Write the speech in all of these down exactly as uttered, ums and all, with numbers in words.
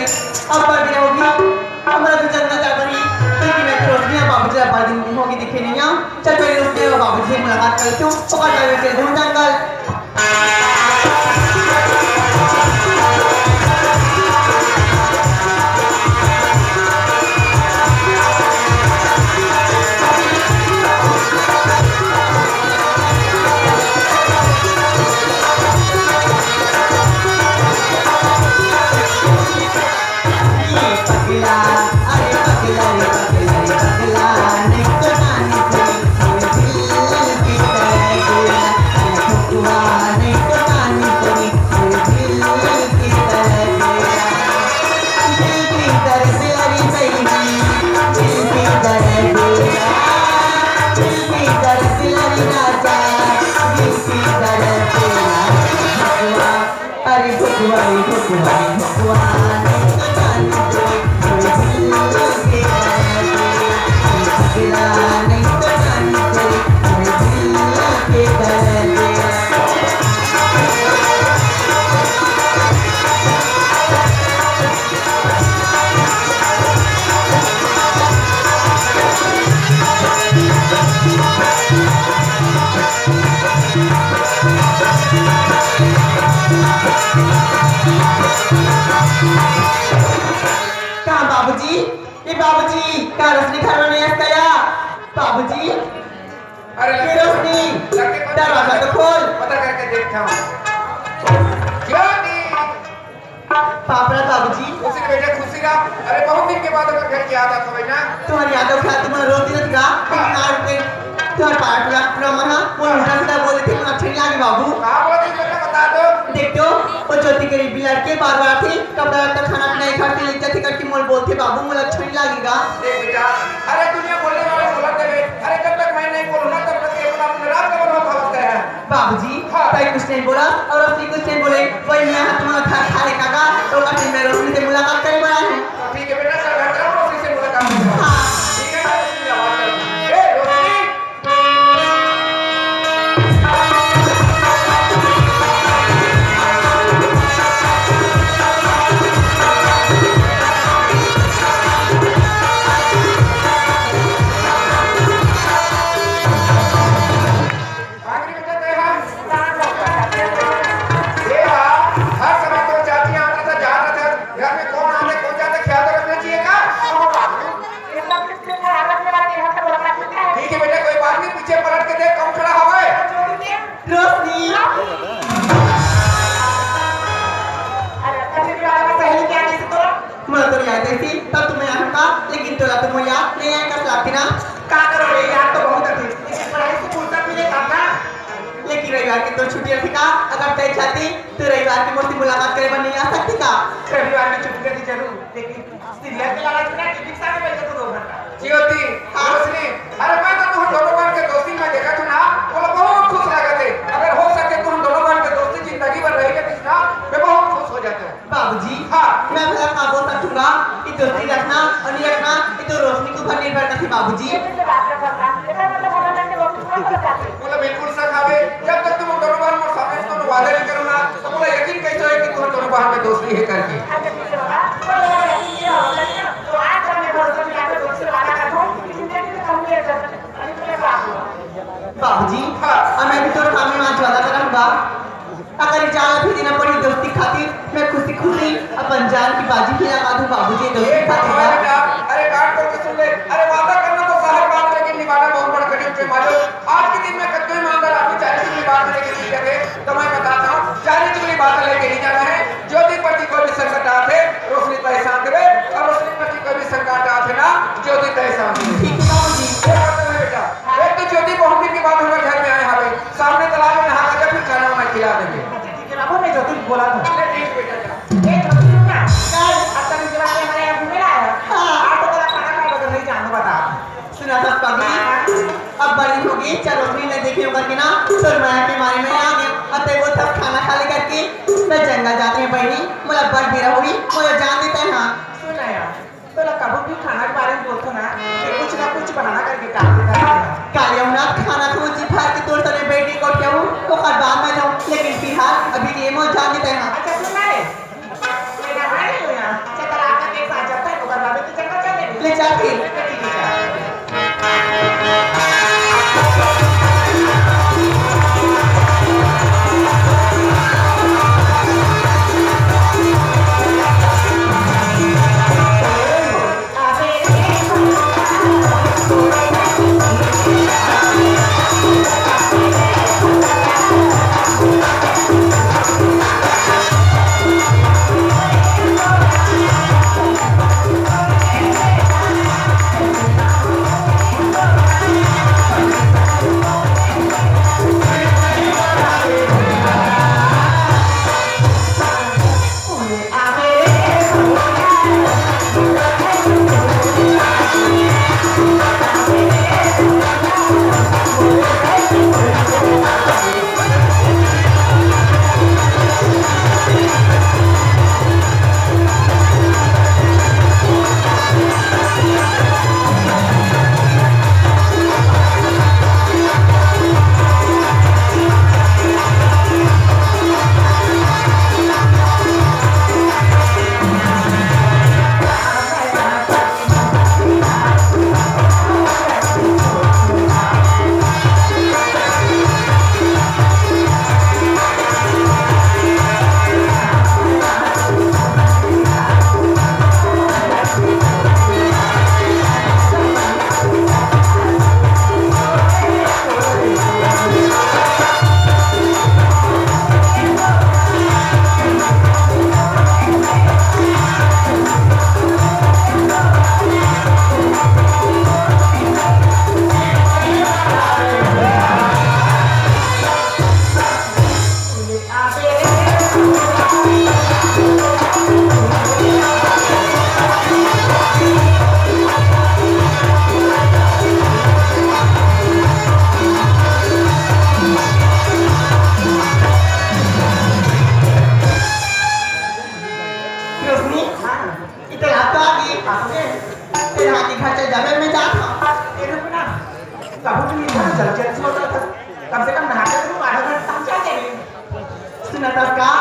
अब बड़ बेरा होगे, हमला तो जंगल जाए बर हे, क्योंकि मैं तो रोशनी अउ बाबूजी ला बड़ दिन होगे देखे नइ हंव। चल पहली रोशनी अउ बाबूजी से मुलाकात कर लेथंव, ओकर बाद मैं चल दूं जंगल। कहाँ बाबूजी? ए बाबूजी, का रोशनी घर में नइ हे का? बाबूजी, अरे ए रोशनी, दरवाजा तो खोल। पता करके देखता हूँ। ज्योति! बाप रे बाबूजी। खुशी रह बेटा, खुशी रह। अरे बहुत दिन के बाद अगर घर की याद आत हवय ना। तुम्हारी याद आथे, तुमन रोज दिन का, हाँ। लेकिन आज के तुम्हारे पाठ पूरा, पूरा मन हा, वो उल्टा सीधा बोले थे, मन अच्छा नहीं लगे बाबू। का बोलत हे बेटा, बता तो। देख तो, वो ज्योति के गरीब लड़के बार-बार आथे, कपड़ा लत्ता खाना पीना एक घर से ले जाथे करके मोला बोलथे बाबू, मोला अच्छा नहीं लागेगा। देख बेटा, अरे दुनिया बोलने वाले बोलत हे बे। अरे जब तक मैं नहीं बोलूँ ना, तब तक ये अपना अपने राज का बर्बाद होता है। बाबूजी, हाँ। तैं कुछ नहीं बोला और रोशनी कुछ नहीं बोले, वही मैं हाथ में था, था लेकर का, तो कभी मैं रोशनी से मुलाकात करे बर आया हूँ। तो ठीक है बेटा, चल घर जाओ, रोशनी से मुलाकात कर। हाँ। ठीक है, मैं रोशनी से आवाज कर। ए, रोशनी! भागरी बेटा, तैं हा? ए हा, हर समय तो जातियां आत रथे, जात रथे, घर में कौन आथे, कौन जाथे, ख्याल तो रखना चाहिए का? ठीक है बेटा, कोई बात नहीं, पीछे पलट के देख, कौन खड़ा हवय? रोशनी। अरे, अच्छा, फिर वाला सहेली क्या किसी को? मैं तो याद आई थी, तब तुम्हें यहाँ का, लेकिन तोला तो मोर याद नहीं आए, कस लागथे ना? का करो रे, याद तो बहुत आथे, लेकिन पढ़ाई से फुर्सत मिले तब ना। लेकिन रविवार के तो छुट्टी रथे का, अगर तैं चाहती, तो रविवार के मोर से मुलाकात करे बर नहीं आ सकती का? रविवार की छुट्टी रहती जरूर, लेकिन सीरियल के लालच में ना टीवी के सामने बैठे तो दो घंटा। ज्योति, हाँ? रोशनी, अरे मैं तो तुम दोनों बहन के दोस्ती में देखा था ना, बोला बहुत खुश लगा थे। अगर हो सके तुम दोनों बहन के दोस्ती जिंदगी भर रह जाती ना, मैं बहुत खुश हो जाता हूँ। बाबूजी, हाँ। मैं भला का बोल सकूंगा कि दोस्ती रखना और नहीं रखना, ये तो रोशनी के ऊपर निर्भर करती बाबूजी। बोला बिल्कुल सच हवे, जब तक तुम दोनों बहन मोर सामने से कोनो वादा नहीं करो ना, तो बोला यकीन कैसे होय कि तुम दोनों बहन में दोस्ती है करके। बाबूजी, हाँ। अब मैं भी तोर सामने आज वादा करहूँ गा। अगर ये जान भी देना पड़ी दोस्ती खातिर, मैं खुशी खुशी अपन जान की बाजी भी लगा दूँ बाबूजी, दोस्ती ए, खातिर। अरे बेटा, अरे कान खोल के सुन ले। अरे वादा करना तो सहज बात, लेकिन निभाना बहुत बड़ा कठिन काम है। आज के दिन में कतको ईमानदार आदमी चाहे जितनी बात लेके चीज करे, तो मैं बताता हूँ, चाहे जितनी बात लेके नहीं जाना है। ज्योति प्रति कोई भी संकट आथे, रोशनी तय शांत रहे, और रोशनी प्रति कोई भी संकट आथे ना, ज्योति तय शांत रहे। ठीक है बाबूजी। ये बात है बेटा, एक तो ज्योति बहुत दिन के बाद हमारे घर में आए हवे, सामने तालाब में नहा के फिर खाना वाना खिला देंगे। अच्छा, ठीक है बाबू, मैं ज्योति को बोला था। अरे ठीक बेटा, जा। ए, ज्योति, सुन ना। क्या? अब तक इस बार हमारे यहाँ घूमे ना आया। हाँ। आज तो तेरा खाना खाए बगैर नहीं जाने बता। सुना था पगली, अब बड़ी होगे, चल रोशनी नहीं देखे होगा कि ना, तोर माया के मारे मैं आ गया। अब तैं वो सब खाना खा ले करके, मैं जंगल जात हूँ बहिनी, मोला बड़ बेरा होही, मोला जान दे तैं हा। सुन ना यार, तोला कभू भी खाना के बारे में बोलथों ना, तो कुछ ना कुछ बहाना करके टाल देथस। काली अमरनाथ खाना खाहूँ जी भर के तोर सने बैठ के कोठियाहूँ, ओकर बाद मैं जाहूँ, लेकिन फिलहाल अभी के लिए मोर जान दे तैं हा। अच्छा सुन ना रे, मैं नहा रही हूँ यहाँ। अच्छा, तब का?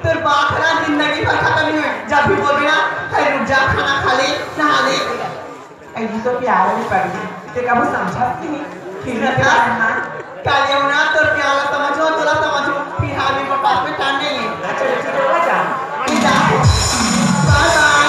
तोर बात ह ना जिंदगी भर खत्म नहीं होय। जब भी बोलबे ना, "अरे रुक जा, खाना खा ले, नहा ले।" अरे ये तो प्यार में पड़ गई। ते कभू समझा नहीं। फिर भी प्यार ना। कालिया ना, तोर प्यार ला समझो, तोला समझो। फिर हाँ भी पास में टांग नहीं है। अच्छा, अच्छा, तो जा। ये जा। बाय बाय।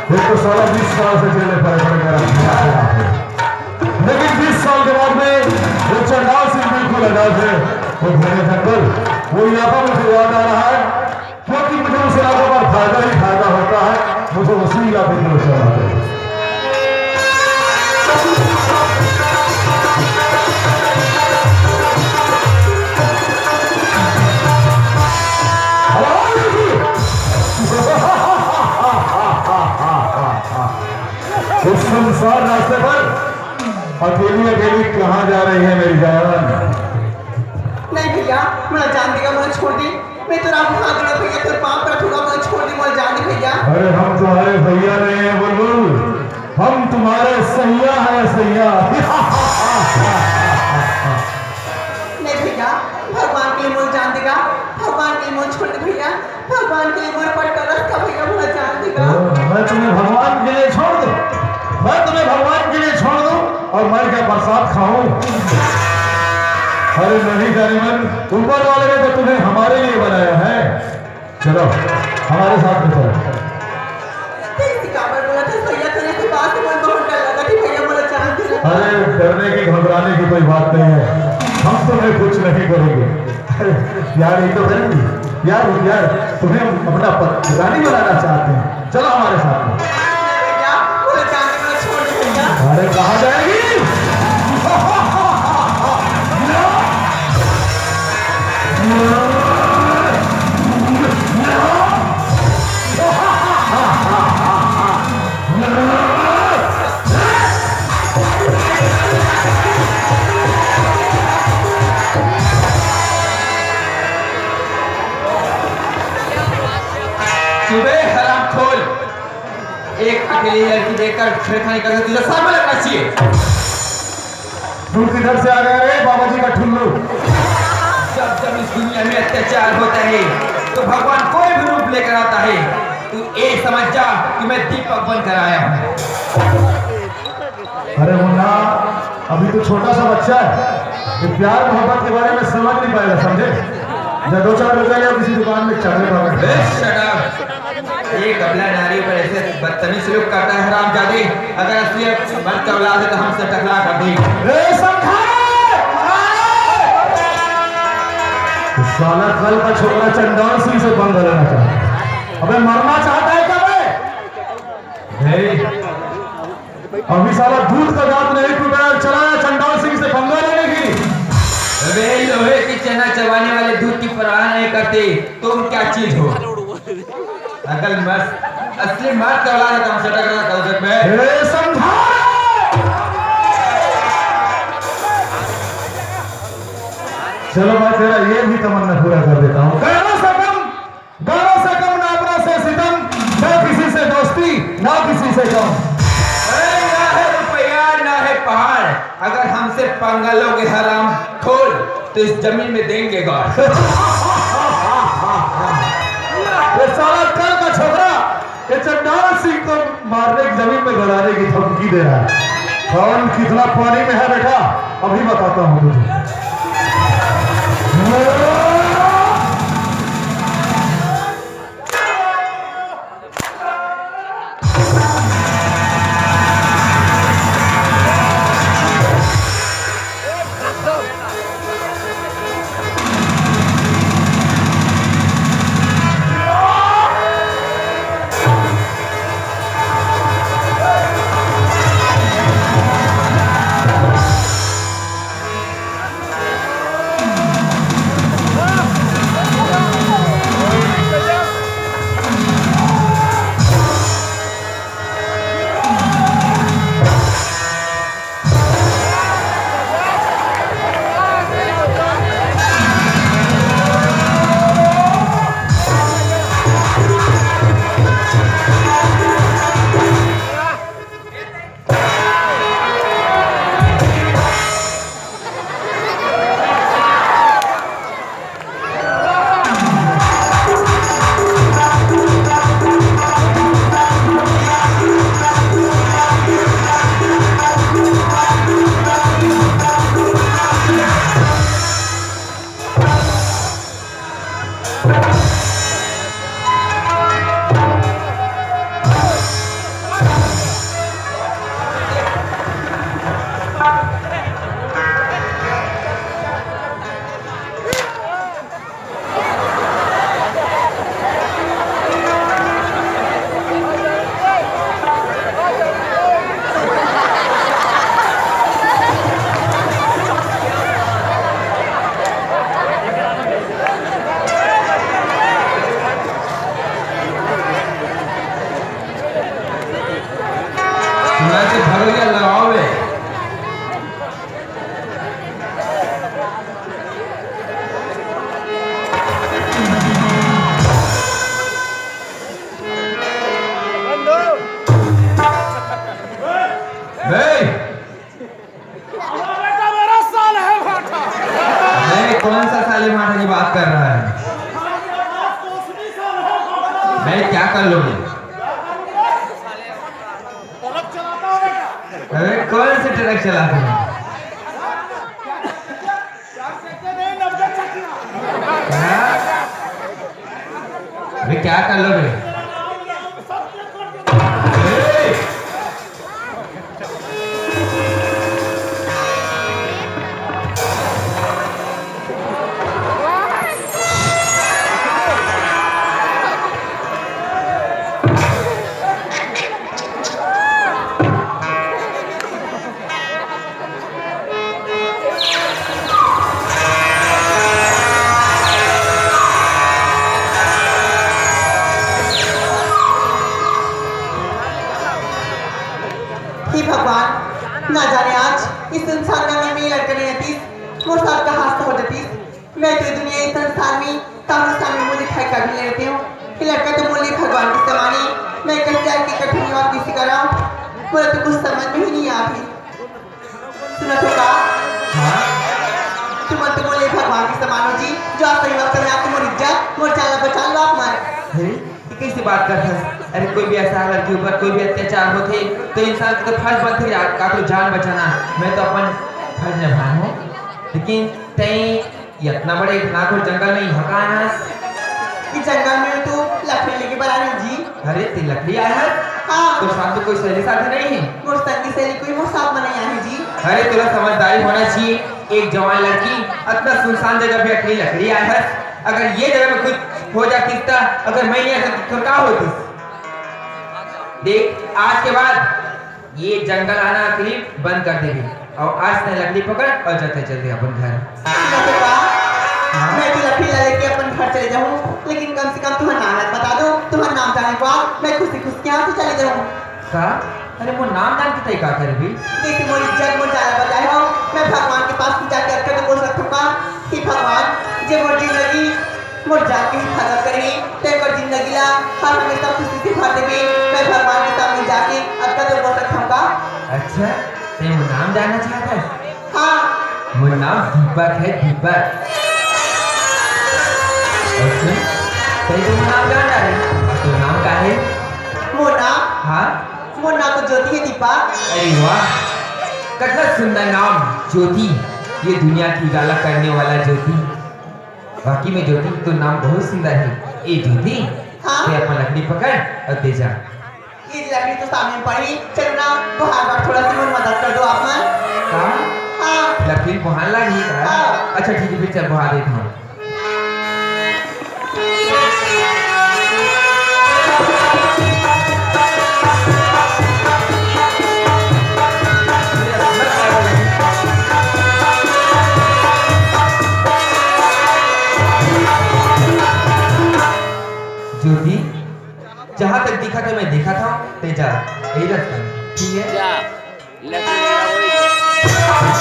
एक तो साला बीस साल से जेल में पड़े पड़े मेरा, लेकिन बीस साल के बाद में वो चंडाल सिंह बिल्कुल अलग है। वो घने जंगल, वो इलाका मुझे याद आ रहा है, क्योंकि मुझे उस इलाके पर फायदा ही फायदा होता है। मुझे उसी इलाके की ओर चलना चाहिए। इस सुनसान रास्ते पर अकेली अकेली कहाँ जा रही है मेरी जान? नहीं भैया, मोला जान देगा, मोला छोड़ दे। मैं तो राम हाथ जोड़ा भैया, तेरे पाँव पर छूगा, मोला छोड़ दे, मोला जान दे भैया। अरे हम तुम्हारे भैया नहीं है बुलबुल, हम तुम्हारे सैया हैं, सैया। नहीं भैया, भगवान के लिए मोला जान देगा, भगवान के लिए मोला छोड़ दे भैया, भगवान के लिए मोर पट्टा रख का भैया, मोला जान देगा। मैं तुम्हें भगवान के लिए छोड़ दूं, मैं तुम्हें भगवान के लिए छोड़ दूं और मैं क्या प्रसाद खाऊं? अरे नहीं जानेमन, ऊपर वाले ने तो तुम्हें हमारे लिए बनाया है। चलो, हमारे साथ में चलो। कैसी काबर बोला था भैया, तेरे से बात से मोर बहुत डर लगा थी भैया, मोला जान देगा। अरे डरने की, घबराने की कोई बात नहीं है, हम तुम्हें कुछ नहीं करेंगे। अरे यार, ये तो है नहीं। यार, यार, तुम्हें हम अपना पत-, रानी बनाना चाहते हैं, चलो हमारे साथ में। भैया, मोला जान दे, मोला छोड़ दे भैया। अरे कहाँ जाएगी? सुबह हराम खोल, एक अकेली लड़की देखकर छेड़खानी करके तुझे शर्म लगना चाहिए। तू किधर से आ गया रे बाबा जी का ठुल्लू? जब जब इस दुनिया में अत्याचार होता है तो भगवान कोई भी रूप लेकर आता है। तू ये समझ जा कि मैं दीपक बनकर आया हूँ। अरे मुन्ना, अभी तो छोटा सा बच्चा है, ये प्यार मोहब्बत के बारे में समझ नहीं पाएगा, समझे? जा दो चार रुपए ले किसी दुकान में चकलेट वकलेट। ए, shut up। एक अबला नारी पर ऐसे बदतमीज सलूक करता है हरामजादे। अगर असली मर्द का औलाद है तो हमसे टकरा कर दे। ए, समझा? साला कल का छोकरा चंडाल सिंह से पंगा लेना चाहता है। अबे मरना चाहता है क्या बे? ए, अभी साला दूध का दांत नहीं टूटा है, चला है चंडाल सिंह से पंगा लेने की। अबे लोहे की चना चबाने वाले दूध की परवाह नहीं करते, तुम क्या चीज हो? अकल मस्त, असली मर्द का औलाद है, तुमसे टकरा कर सकते हैं। ए, समझा? चलो मैं तेरा ये भी तमन्ना पूरा कर देता हूँ। गाना सकम, गाना सकम, ना अपना से सितम, ना किसी से दोस्ती, ना किसी से गम। अरे ना है रुपया, ना है पहाड़, अगर हमसे पंगा लोगे हराम खोल, तो इस जमीन में देंगे गाड़। ये साला कल का छोकरा, ये चंडाल सिंह को मारने की, जमीन में गड़ाने की धमकी दे रहा है। कौन कितना पानी में है बेटा, अभी बताता हूँ तुझे। मैं तो भरोइया लगाओ बे। ए! अरे बेटा, मेरा साल है भाटा। नहीं, कौन सा साले भाटा की बात कर रहा है? नहीं, क्या कर लोगे? ट्रक चलाता हूँ बेटा। अरे, कौन से ट्रक चलाते हैं? चार चक्के नहीं, नब्बे चक्कियाँ। हाँ? अबे, क्या कर लोगे? हे भगवान, ना जाने आज इस इंसान का नाम ये लड़का नहीं आतीस, मोर साथ का हादसा हो जातीस। मैं तो ये दुनिया, इस संसार में काकरो सामने मुंह दिखाई कभी नहीं रहती हूँ। ये लड़का तो बोले भगवान के समान है। मैं कैसे आके कठिन बात किसी करा, मुझे तो कुछ समझ में ही नहीं आती। सुना तो का? हाँ? तुमन तो बोले भगवान के समान हो जी, जो आप सही वक्त में आके मोर इज्जत, मोर जान ला बचा लो आप मन। अरे, ये कैसी बात करत हस? अरे, कोई भी असहाय लड़की ऊपर कोई भी अत्याचार होथे, तो इंसान के तो फर्ज बनथे का, काकरो जान बचाना। मैं तो अपन फर्ज निभाए हूँ, लेकिन तैं ये इतना बड़े घनघोर जंगल में यहाँ कहाँ आए हस? ये जंगल में तो लकड़ी लेके बर आए हूँ जी। अरे, तैं लकड़ी आए हस? हाँ। तोर साथ में कोई सहेली साथी नहीं है? मोर संगी सहेली कोई मोर साथ में नहीं आए हैं जी। अरे, तोला समझदारी होना चाहिए। एक जवान लड़की अतना सुनसान जगह पे अकेली लकड़ी आए हस। अगर ये जगह में कुछ हो जातीस त, अगर मैं नहीं आता तो का होतीस? देख, आज के बाद ये जंगल आना करीब बंद कर देबे। अउ आज तैं लकड़ी पकड़ अउ जाते जल्दी अपन घर। सुना तो का? हाँ? मैं तो लकड़ी ला लेके अपन घर चले जाऊँ, लेकिन कम से कम तुम्हारा नाम बता दो, तुम्हारा नाम जाने के बाद मैं खुशी खुशी यहाँ से चले जाऊँ। का? अरे, मोर नाम जान के तैं का करबे? जैसे मोर इज्जत, मोर जान ला बचाए हो, मैं भगवान के पास जाके अटके तो बोल सकता हूँ का कि भगवान, जे मोर जिंदगी मोर जान के हिफाजत करही, तैं मोर जिंदगी ला हर हमेशा खुशी से भर देबे। मैं भगवान के सामने जाके अतका तो बोल सकत हँव का। अच्छा, तैं मोर नाम जानना चाहत हस? हाँ। मोर नाम दीपक है, दीपक। अच्छा, तैं तो मोर नाम जान डारे। तोर नाम का है? मोर नाम? हाँ? मोर नाम तो ज्योति है, दीपक। अरे वाह, कतना सुंदर नाम, ज्योति। ये दुनिया की उजाला करने वाला ज्योति। वाकई में ज्योति, तोर नाम बहुत सुंदर है। ए ज्योति, हाँ? तैं अपन लकड़ी पकड़ अउ दे जा। ये लकड़ी तो सामने पड़ी, चलो ना, बोहार बर थोड़ा सी मोर मदद कर दो आप मन। का? हाँ। लकड़ी बोहार लागी का? हाँ। अच्छा ठीक है, फिर चल बोहार देत हँव। ज्योति, जहाँ तक दिखत हे, मैं देखत हँव, तैं जा, यही रास्ता में, ठीक है? जा, लेकिन मेरा वही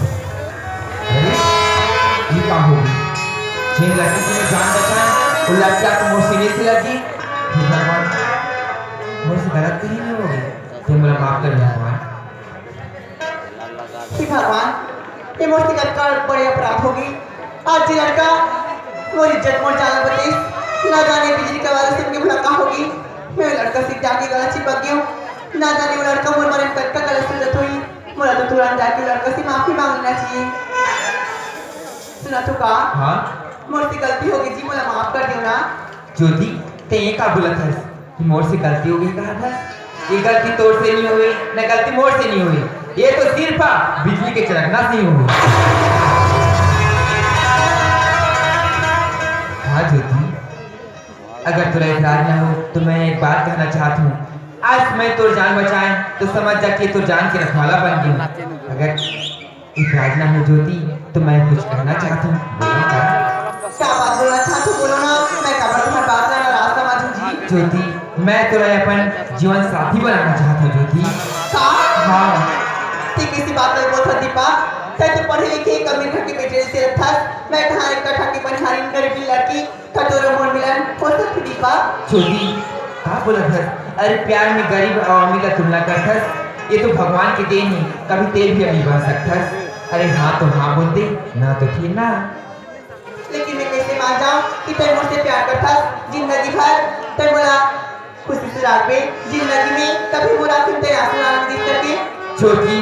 अरे, ये का हो गे? जेन लड़की के मैं जान बचाएँव, वो लड़की आके मोर सीने से लग गे। हे भगवान, मोर से गलत कहीं नहीं हो गे, तैं मोला माफ कर दे भगवान। हे भगवान, ये मोर से कतका बड़े अपराध हो गे। आज ये लड़का मोर इज्जत मोर जान ल बतेस। ना जाने बिजली के आवाज सुन के मोला का होगे। मैं लड़का से जाके गला चिपक गेंव। ना जाने वो लड़का मोर बारे में कतका गलत सोचत होही। मोला तो तुरंत जाके लड़का से माफी मांग लेना चाहिए। सुनत हो का? हाँ? मोर से गलती होगे जी, मोला माफ कर देव ना। ज्योति, तैं ये का बोलत हस कि मोर से गलती होगे कहत हस? ये गलती तोर से नइ होय, न गलती मोर से नइ होय। ये तो सिर्फ बिजली के चरकना से ही होय। हाँ ज्योति, अगर तोला एतराज न हो तो मैं एक बात कहना चाहत हूँ। आज मैं तोर जान बचाएंव तो समझ जा कि तोर जान के रखवाला बन गेंव। अगर एतराज न हो ज्योति, तो मैं कुछ कहना चाहत हूँ, बोलूँ का? का बात बोलना चाहत हो, बोलो ना। मैं काबर तुम्हार बात ला नाराज समझूं जी? ज्योति, मैं तोला अपन जीवन साथी बनाना चाहत हूँ ज्योति। का? हाँ। तैं कइसे बात ला बोलत हस दीपक? तैं तो पढ़े लिखे एक अमीर घर के बेटी से लगथस। मैं कहाँ एक कट्ठा के बनिहारिन गरीब लड़की, त तोर मोर मिलन हो सकही दीपक? ज्योति, का बोलत हस? अरे प्यार में गरीब अउ अमीर ला तुलना करत हस? ये तो भगवान के देन हे, कभी तैं भी अमीर बन सकथस। अरे हाँ तो हाँ बोल दे, ना तो फिर ना। लेकिन मैं कइसे मान जांव कि तैं मोर से प्यार करथस? जिंदगी भर तैं मोला खुशी से राखबे, जिंदगी में कभी मोर आँखी में तैं आंसू ना आने दिस करके। ज्योति,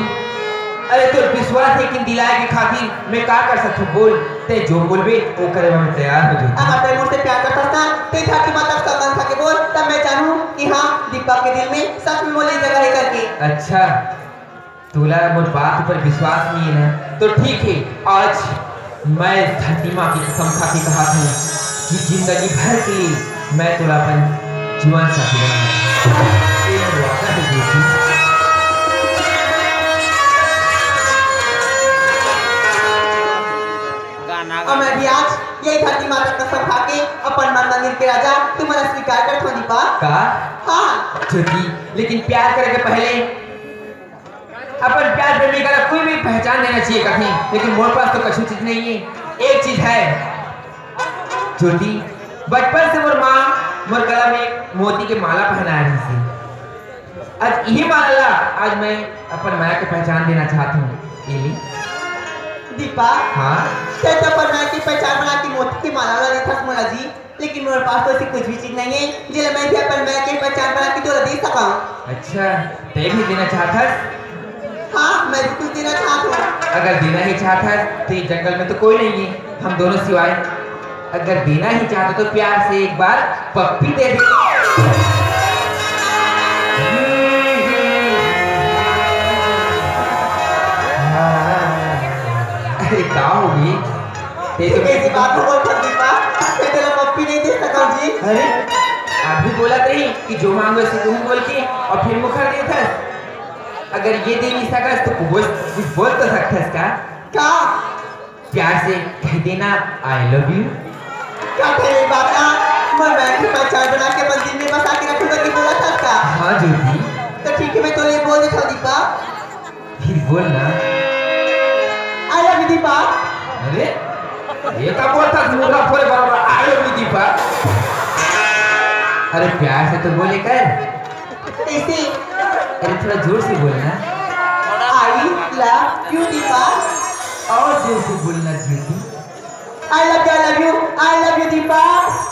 अरे तोर विश्वास यकीन दिलाए के खातिर मैं का कर सकथों बोल, तैं जो बोलबे वो करे बर मैं तैयार हो ज्योति। अगर तैं मोर से प्यार करथस ना, तैं धरती माता के सौगंध खा के बोल, तब मैं जानहूँ कि हाँ, दीपक के दिल में सच में मोर लिए जगह हे करके। अच्छा, तोला मोर बात ऊपर विश्वास नइ हे ना, तो ठीक हे, आज मैं धरती माँ की कसम खा के कहत हूँ कि जिंदगी भर के लिए मैं तोला अपन जीवन साथी बनाहूँ। ये मोर वादा हे ज्योति। अउ मैं भी आज यही धरती माता कसम खा के अपन मन मंदिर के राजा तुमन ला स्वीकार करत हूँ दीपक। का? हाँ। ज्योति, लेकिन प्यार करे के पहले अपन प्यार प्रेमिका ला कोई भी पहचान देना चाहिए कथे, लेकिन मोर पास तो कछु चीज नइ हे। एक चीज हे ज्योति, बचपन से मोर माँ मोर गला में एक मोती के माला पहनाए रहिस हे। आज इही माला ला आज मैं अपन माया के पहचान देना चाहत हूँ। ये ले। दीपक, हाँ? तैं तो अपन माया के पहचान बना के मोती के माला ला देथस मोला जी, लेकिन मोर पास तो अइसे कुछ भी चीज नइ हे, जेला मैं भी अपन माया के पहचान बना के तोला दे सकंव। अच्छा, तैं भी देना चाहत हस? हाँ, मैं भी कुछ देना चाहत हूँ। अगर देना ही चाहत हस, तो ये जंगल में तो कोई नइ हे, हम दोनों सिवाय। अगर देना ही चाहत हो, तो प्यार से एक बार पप्पी दे दे। अरे, का होगे? ये तो कैसी बात हो गई, दीपक? मैं तेला पप्पी नइ दे सकंव जी। अरे, अभी बोलत रहिस कि जो मांगो से तुम बोल के अउ फिर मुखर देथस। अगर ये दे नइ सकस तो कुछ बोल, कुछ बोल तो सकथस का? का? प्यार से कह देना, "I love you।" का तेरी बात ना, मैं, मैं भी पहचान बना के अपन दिल में बसा के रखूंगा कि बोलत हस का? हाँ ज्योति। तो ठीक हे, मैं तोला ये बोल देथंव दीपक। फिर बोल ना। I love you Deepak. अरे, ये का बोलथस मुर्रा फोड़े बराबर, "I love you दीपक"? अरे प्यार से तो बोले कर। कैसे? अरे थोड़ा जोर से बोल ना। I love you Deepak. और जोर से बोलना ज्योति। I love you, I love you, I love you Deepak.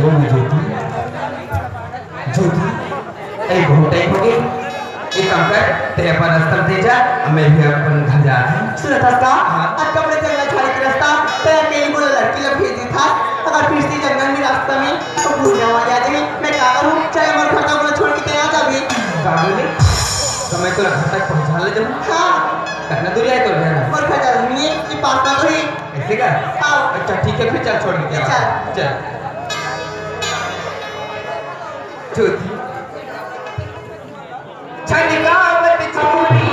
ओ ज्योति, ज्योति, अरे बहुत टाइम हो गए। एक काम कर, तैं अपन रास्ता में जा, अब मैं भी अपन घर जात हँव। सुनत हस का? हाँ। अतका बड़े जंगल झाड़ी के रास्ता, तैं अकेली मोला लड़की ला भेज देथस। अगर फिर से जंगल में रास्ता में तो भूत नइ आ जाही, मैं का करूँ? चल मोर घर तक मोला छोड़ के तैं आ जाबे। का बोले? त मैं तोला घर तक पहुँचा ले जाऊँ? हाँ। कतना दूर हे तोर घर? मोर घर ज्यादा दूर नइ हे, ये पास में तो हे। ऐसे का? हाँ। अच्छा ठीक है, फिर चल छोड़ के चल। चल। ज्योति। छनकावत छौरी,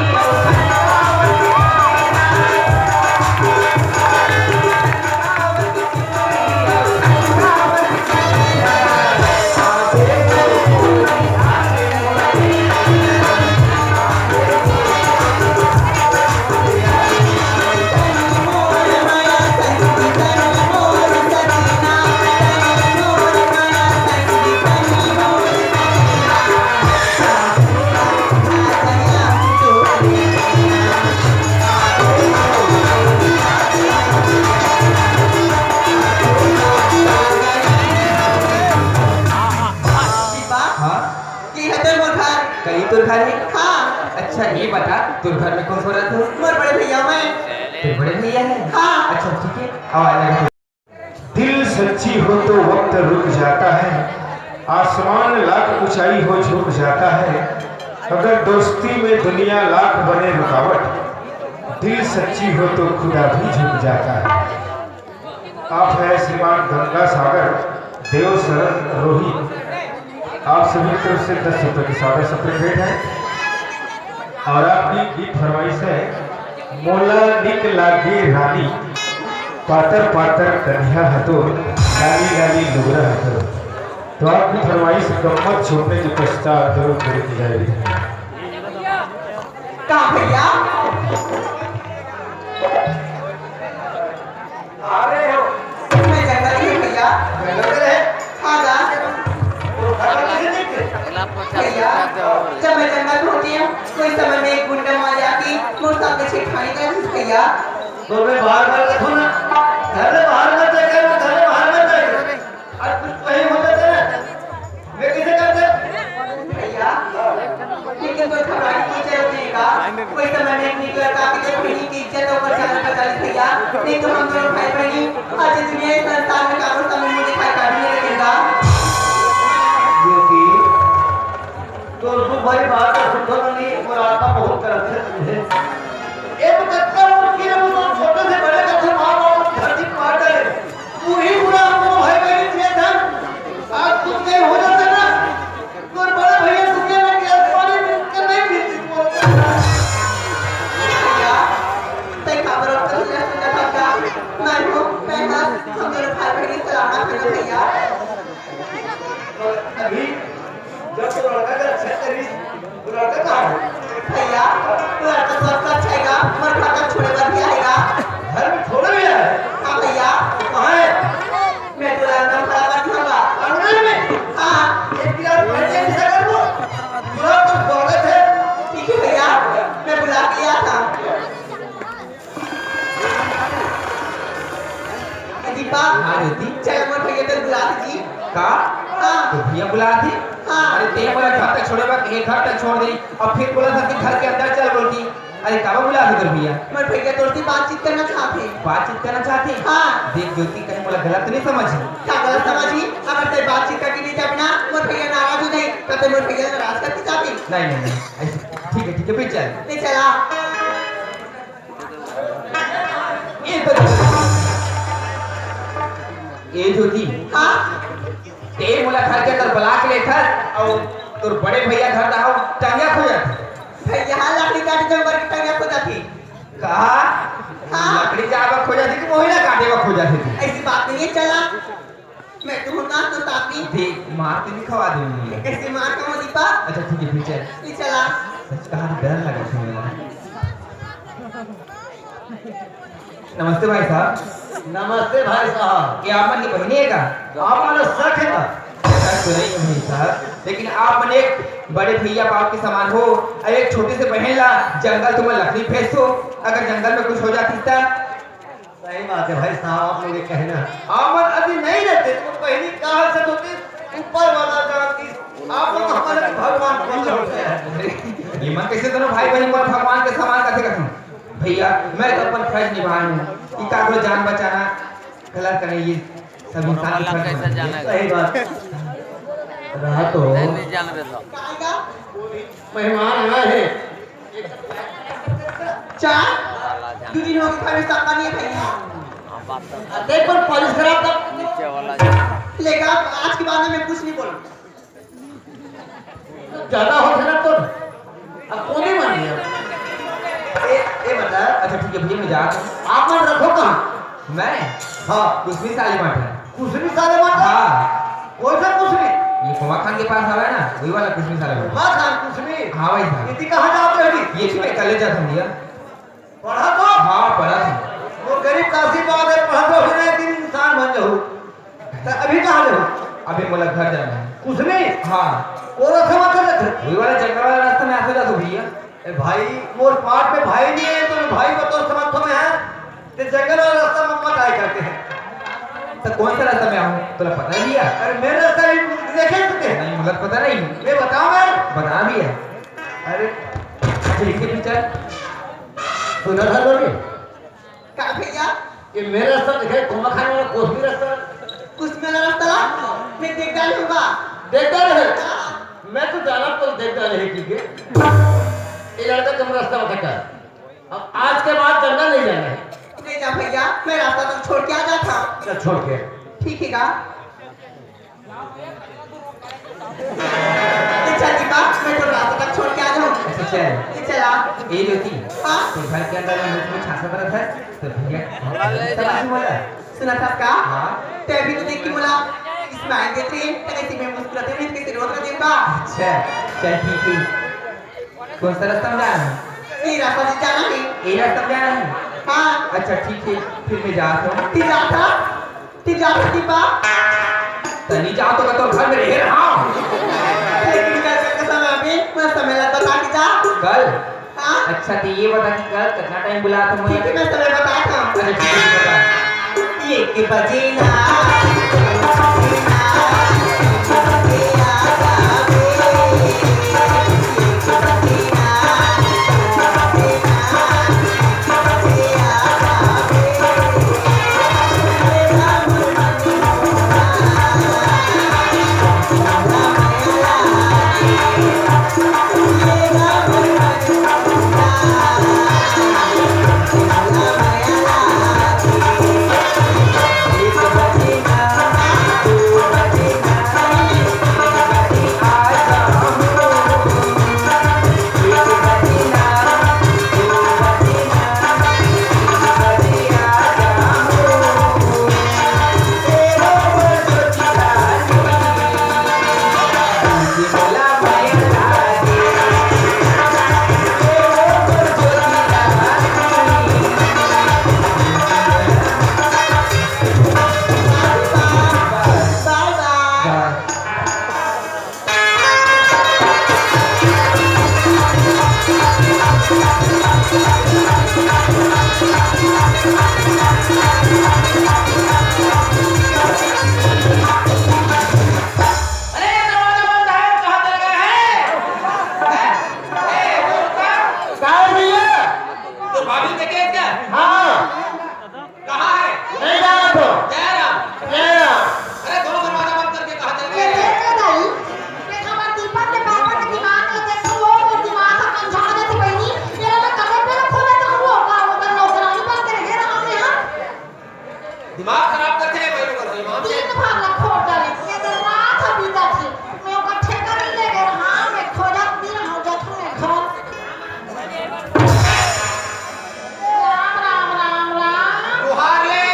दीपा, हाँ? ये है तोर मोर घर। कहीं तोर घर हे? हाँ। अच्छा, ये बता, तोर घर में कौन सो रहत हे? मोर बड़े भैया मैं। तोर बड़े भैया हे? हाँ। अच्छा, ठीक है, अब आ जाएगा। दिल सच्ची हो तो वक्त रुक जाता है, आसमान लाख ऊंचाई हो झुक जाता है। अगर दोस्ती में दुनिया लाख बने रुकावट, दिल सच्ची हो तो खुदा भी झुक जाता है। आप हैं श्रीमान गंगा सागर देव शरण रोही, आप सभी की तरफ से दस रुपए की सादा सप्रेम भेंट है। और आपकी गीत फरमाइश है, मोला निक लागे रानी, पातर पातर कनिहा हतो, लाली लाली लुगरा हतो। तो आपकी फरमाइश गम्मत छोड़ने के पश्चात जरूर पूरी की जाएगी। का भैया? अरे हो, मैं जंगल में भैया। जंगल में रहे? हाँ गा। तो घर में कैसे देखे? भैया, जब मैं जंगल में होती हूँ, कोई समय में एक गुंडा मार जाती, मोर साथ में छेड़खानी कर दी भैया। तो मैं बाहर बाहर देखो ना, घर में बाहर मत जाए, घर में बाहर मत जाए। आज कुछ कहीं हो जाता है, मैं कैसे कर दे? भैया, लेकिन कोई घबराने की जरूरत नहीं का। कोई समझ में नहीं निकला का कि जब बहनी की इज्जत ऊपर जान पता नहीं भैया, नहीं तो हम दोनों भाई बहनी आज इस दुनिया, इस संसार में काबू समझ में दिखाई का भी नहीं लगेगा। ज्योति, तो तू भाई बात सुन तो नहीं, और आता बहुत तरफ से तुझे। एक चक्कर और किए वो छोटे से बड़े का था, माँ बाप धरती मार डाले। तू ही बुरा, हमको भाई बहन दिया था। आज कुछ नहीं हो जाता ना, तो बड़ा भैया दुनिया में गैस पानी मिलकर नहीं मिलती बोलता। भैया, तै खबर अब तक सुना सुना था क्या? मैं हूँ, मैं हूँ, हम दोनों भाई बहन सलामत हैं भैया। अभी जब तो लड़का का अच्छा करी, तो लड़का कहाँ है? भैया, तो लड़का तो आपका अच्छा हैगा, पर घर तक छोड़े बर भी आएगा। घर में छोड़े भी आए? हाँ भैया। कहाँ है? मैं तो लड़का खड़ा कर दूंगा। अंदर में? हाँ। एक गिलास पानी दे दीजिए कर दो। बुलाओ तो स्वागत है। ठीक है भैया, मैं बुला के आता हूँ। दीपा। हाँ, ज्योति। चल, मोर भैया तो बुला दीजिए। का? हाँ। तो भैया बुला दी? हाँ। अरे, ते मोला घर तक छोड़े बर, ये घर तक छोड़ दे, अब फिर बोला था कि घर के अंदर चल बोल के। अरे, काबर बुला दे तोर भैया? मोर भैया तोर से बातचीत करना चाहते। बातचीत करना चाहते? हाँ। देख ज्योति, कहीं मोला गलत नहीं समझी। का गलत समझी? अगर ते बातचीत करके नहीं जाबे ना, मोर भैया नाराज हो जाए, तो ते मोर भैया नाराज करके जाबे। नहीं, नहीं, नहीं, ऐसे, ठीक है, ठीक है, फिर चल। ले चला। ए ज्योति। हाँ? ते मोला घर के अंदर बुला के लेथस अउ तोर बड़े भैया घर डहार टंगिया खो जाथे। भैया, हाँ, लकड़ी काटे जंगल के टंगिया खो जाथे। का? हाँ। लकड़ी काटे बर खो जाथे कि मोहिला काटे बर खो जाथे? ऐसी बात नहीं है, चला। मैं तो हूँ ना तो साथी। देख, मार तो नहीं खवा दूंगी। कैसे मार खाऊं दीपा? अच्छा, ठीक है, फिर चल। फिर चला। सच कहा तो डर लगा था मेरा। नमस्ते भाई साहब। नमस्ते भाई साहब। ये आप मन की बहिनी है का? आप मन शक है का? शक तो नहीं है भाई साहब, लेकिन आप मन एक बड़े भैया बाप के समान हो, अउ एक छोटे से बहन ला जंगल तुमन लकड़ी भेजथो, अगर जंगल में कुछ हो जातिस त? सही बात है भाई साहब, आप लोग ये कहना, आप मन अभी नहीं रहते तो पहली कहा से होते, ऊपर वाला जानती, आप लोग हमारे भगवान को होते हैं। ये मन कैसे दोनों भाई बहन पर भगवान के समान कैसे कहते हैं? भैया, मैं तो अपन फर्ज निभाए हूँ कि काकरो जान बचाना गलत नहीं, ये सब इंसान की फर्ज है। सही बात। रहा तो नहीं, नहीं जान रहे तो। मेहमान आए हैं। चाय? दू दिन हो गए, खाने साफ पानी है भैया। देख पर पॉलिश खराब था। नीचे वाला। लेकिन आप आज के बाद में मैं कुछ नहीं बोलूँ। ज्यादा हो गया तो अब कोने मान लिया। ए, ए बता, अच्छा ठीक है भैया, मैं जा रहा हूँ। आप मन रखो कहाँ? मैं? हाँ। कुछ भी साले बांट रहा। कुछ भी साले बांट रहा? हाँ। कौन सा कुछ भी? ये कोमा खान के पास आवा है ना, वही वाला कुछ भी साले बांट। कोमा खान कुछ भी? हाँ भाई साहब। इतनी कहाँ जाओ अभी? ये भी मैं कॉलेज जाता हूँ भैया। पढ़ा तो? हाँ, पढ़ा था। वो गरीब का आशीर्वाद है, पढ़ा तो फिर एक दिन इंसान बन जाऊ। तो अभी कहाँ जाओ? अभी मोला घर जाना है। कुछ नहीं? हाँ। वो रास्ता मत कर देते। वही वाला जंगल वाला रास्ता में आते जातो भैया। ए भाई, मोर पाट में भाई नहीं है, तो भाई बताओ समझ तो में है। ते जंगल वाला रास्ता में मत आए करते हैं। तो कौन सा रास्ता में आऊँ? तोला पता नहीं है? अरे मेरे रास्ता ही देखे सकते हैं। नहीं, मतलब पता नहीं। मैं बताऊँ मैं? बता भी है। अरे, ठीक है, चल। सुना था लोगे? का भैया? ये मेरा रास्ता दिखाई, कोमा खाने वाला कोसमी रास्ता। कुछ मेरा रास्ता ला, मैं देख डाल हूँगा। देख डाल है? हाँ। मैं तो जाना तो देख डाल है, ठीक है? ये लड़का तुम रास्ता बताता है। अब आज के बाद जंगल नहीं जाना है। नहीं जा भैया, मैं रास्ता तक छोड़ के आ जाता हूँ। चल छोड़ के। ठीक है गा। अच्छा दीपा, मैं तो रास्ता तक छोड़ के आ जाऊँ। अच्छा चल। ये चला। ए ज्योति, हाँ? तो घर के अंदर में मुझे छासा बरत है, तो भैया हाँ, ले सब जा। नहीं बोला। सुना था का? हाँ। ते अभी तो देख के बोला, smile देते हैं, तो कैसे मैं मुस्कुराते हैं, कैसे रोत रहे बा। अच्छा, चल ठीक है। कौन सा रास्ता में जाना है? ये रास्ता से जाना है। ये रास्ता में जाना है? हाँ। अच्छा ठीक है, फिर मैं जाता हूँ। तू जाता? तू जाता दीपा? तनी जाओ तो कतो घर में रह रहा हूँ। लेकिन कल का कसम है अभी, मैं समय ला बता के जा। कल? हाँ। अच्छा तो ये बता कि कल कितना टाइम बुलाया था मुझे? ठीक है, मैं समय बताया था। अच्छा ठीक है, बता। एक बजे ना। अरे, दरवाजा बंद है, कहाँ चले गए हैं? हैं? ए, वो रुका। का है भैया? तो भाभी देखे क्या? हाँ। कहाँ है? नहीं जाना तो। जयराम। जयराम। अरे, दोनों दरवाजा बंद करके कहाँ चले गए? ये देख ले भाई, ये हमारे दीपक के पापा के दिमाग लगे, तो वो, वो दिमाग का कंझा देते बहनी, ये लोग कमरे पे रखो, मैं तो वो, वो, वो नौकरानी बन के रह रहा हूँ यहाँ। दिमाग खराब करते हैं भाई लोग, दिमाग से। दिन भर ला खोट डाले, ये तो रात हो बीता थी, मैं ओकर ठेका नहीं ले गए, हाँ, मैं खोजत दिन हो जात हूँ, मैं घर। राम, राम, राम, राम। तुहार ले।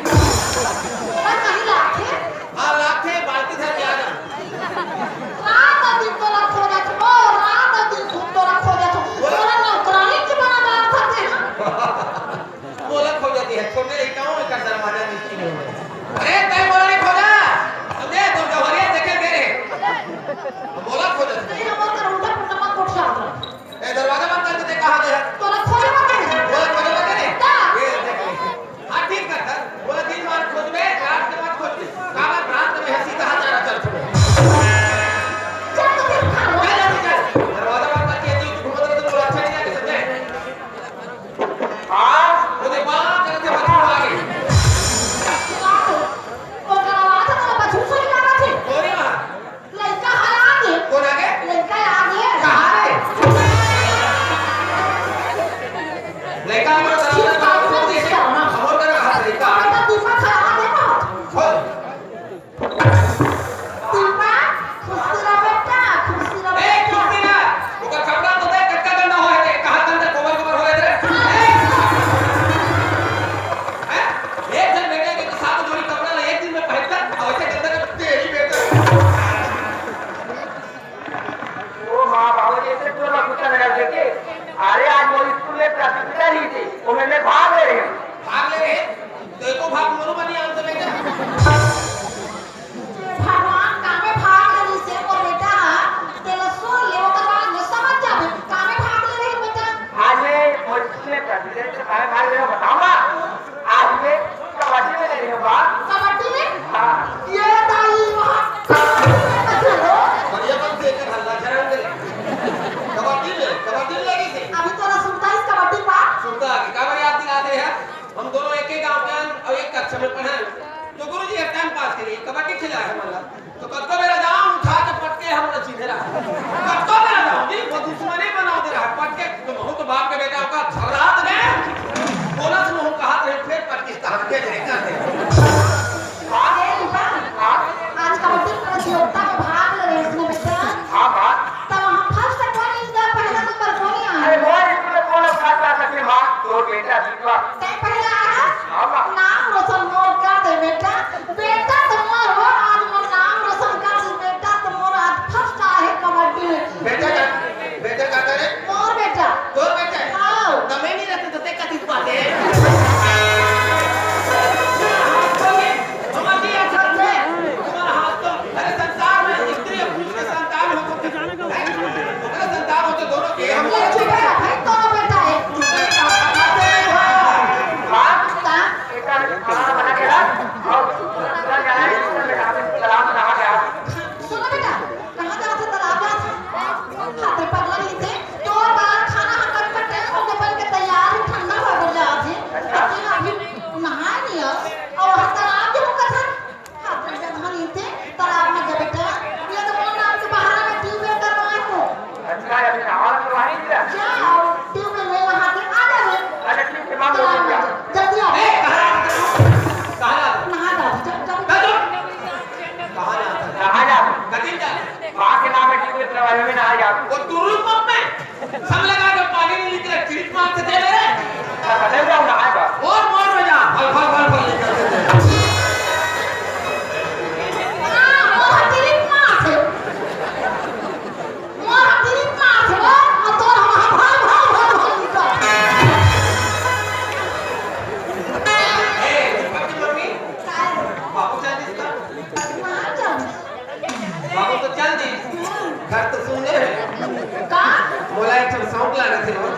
बस कहीं लाथे? हाँ, लाथे, बाल्टी धर के आ जा। रात दिन तोला खोजत हो, रात दिन तोला खोजत हो। बोला। तोला नौकरानी की बना डाल सकते हैं। मोला खोजत हे, छोटे लइका हो, एकर दरवाजा नहीं खोले। अरे, तैं मोला नहीं खोजा। समझे? तो जौहरिया देखे मेरे। मोला खोजत हे। नहीं, हम ओकर उल्टा पुल्टा मत उठा दो। ए, दरवाजा बंद करके देख, कहाँ गया? तोला खोजे मत करे। मोला खोजे मत करे। का? ये देख ले। हाँ, ठीक कर। अरे भाई, मैं बताऊंगा। आज मैं कबड्डी में ले रही हूँ बात। कबड्डी में? हाँ। ये दाई वहाँ कबड्डी में मत खेलो। बढ़िया बन के कर हल्ला झरन दे। कबड्डी में, कबड्डी में लगी थी। अभी तो ना सुनता इस कबड्डी का। सुनता कि काबर याद दिलाते हैं? हम दोनों एक ही गांव के हन और एक कक्षा में पढ़े हन। तो गुरुजी एक टाइम पास के लिए कबड्डी खिलाए हे, मतलब तो कतको बेरा जाओ, उठा के पटके हम ना चीन्हे रहा। कतको बेरा जाओ जी, वो दुश्मनी बनावत रहा, पटके तो बहुत बाप के बेटा ओकर झगड़ात रे। बोनस में हम कहत रहे, फिर पटके तो हम के जाए कर दे। अरे रुपा, आज कबड्डी प्रतियोगिता में भाग ले रहे इसमें बेटा। हाँ, हाँ। तब हम फर्स्ट कौन इनका पहला नंबर कौन आया? अरे वो इसमें कौन फर्स्ट आ सके माँ? तो बेटा जीतवा। तै पहला आया? हाँ, माँ। नाम रोशन मोर कर दे बेटा। बेटा तुम्हार हो आज मोर नाम रोशन कर दे बेटा, तुम्हार आज फर्स्ट आए कबड्डी में। बेटा का, बेटा का करे? मोर बेटा। तोर बेटा है? हाँ। तो मैं नहीं रहते तो ते कथी पाते? हमारी अच्छा से, तुम्हारा हाथ तो, अरे संसार में स्त्री और पुरुष के संतान हो तो, अरे संतान हो तो दोनों के हम ये चुप है, भाई, दोनों बेटा है। चुप है, बात है, हाँ। हाँ? बेटा, खाना बना के रख, और दूसरा जाए, दूसरा जाए, तालाब में नहा के आ। सुनो बेटा, कहाँ जात हे? तालाब जात हे। हाँ, ते पगला नहीं थे। तो बाहर खाना हम बन के तैयार होके बन के तैयार है, ठंडा हो गया जात हे। लेकिन अभी नहाए नहीं हो। और वहाँ तालाब जो होगा था, हाँ, तो जगह नहीं थे, तालाब में जा बेटा। ये तो मोर नाम के बहाना में ट्यूबवेल करवाए को। अच्छा, अभी नहावा तो वहीं जा। जा, और ट्यूबवेल में नहा के आ जावे। अरे, ठीक है, माँ, तालाब में जा। जल्दी आ। ए, कहाँ आ? कहाँ आ? नहा जा, जा, जा। कहाँ जा? कहाँ जा? कहाँ जा? कहाँ जा? माँ के नाम है, ट्यूबवेल करवाए में नहा जा। वो टूरू पंप में। सब लगा के पानी नहीं निकले, चिड़िक मार से दे मेरे। अच्छा, बदल जाओ ना, आएगा। और मोर में जा, फल, फल, फल, फल निकल के दे। हाँ, मोर चिड़िक मार से। मोर चिड़िक मार से, और तो हम फल, फल, फल, फल निकल। ए, दीपक की मम्मी, काय? बाबू चल दिस का? हाँ, चल। बाबू तो चल दिस। घर तो सुने हे। का? मोला एक ठन शौक लागत हे वो।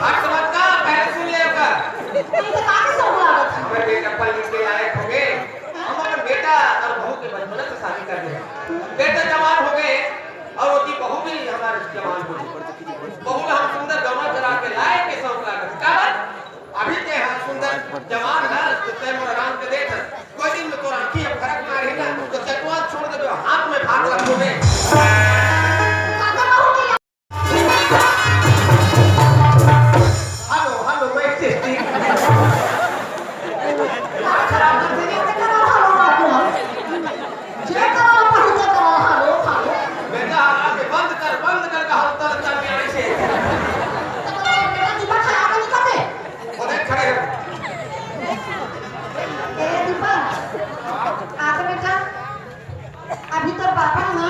हट मत का, पहले सुन ले ओकर। तुमसे का के शौक लागत हे? हमर बेटा पढ़ लिख के लायक हो गए। हम अपन बेटा और बहू के बचपना से शादी कर दे। बेटा जवान हो गए और ओती बहू भी हमारे जवान हो गई। बहू ला हम सुंदर गौना करा के लायक के शौक लागत हे। काबर? अभी ते हा सुंदर जवान हस, तो ते मोर आराम के देख हस। कोई दिन में तोर आँखी अब फरक मारही ना, तो चटवा छोड़ देबे, हाथ में भात रखबे। हेलो, हेलो, मैं टेस्टी। बेटा, आके बंद कर, बंद कर, कहा उतर, उतर के आने से। वो देख खड़े हैं। ए दीपक, आ तो बेटा, अभी तोर पापा ना,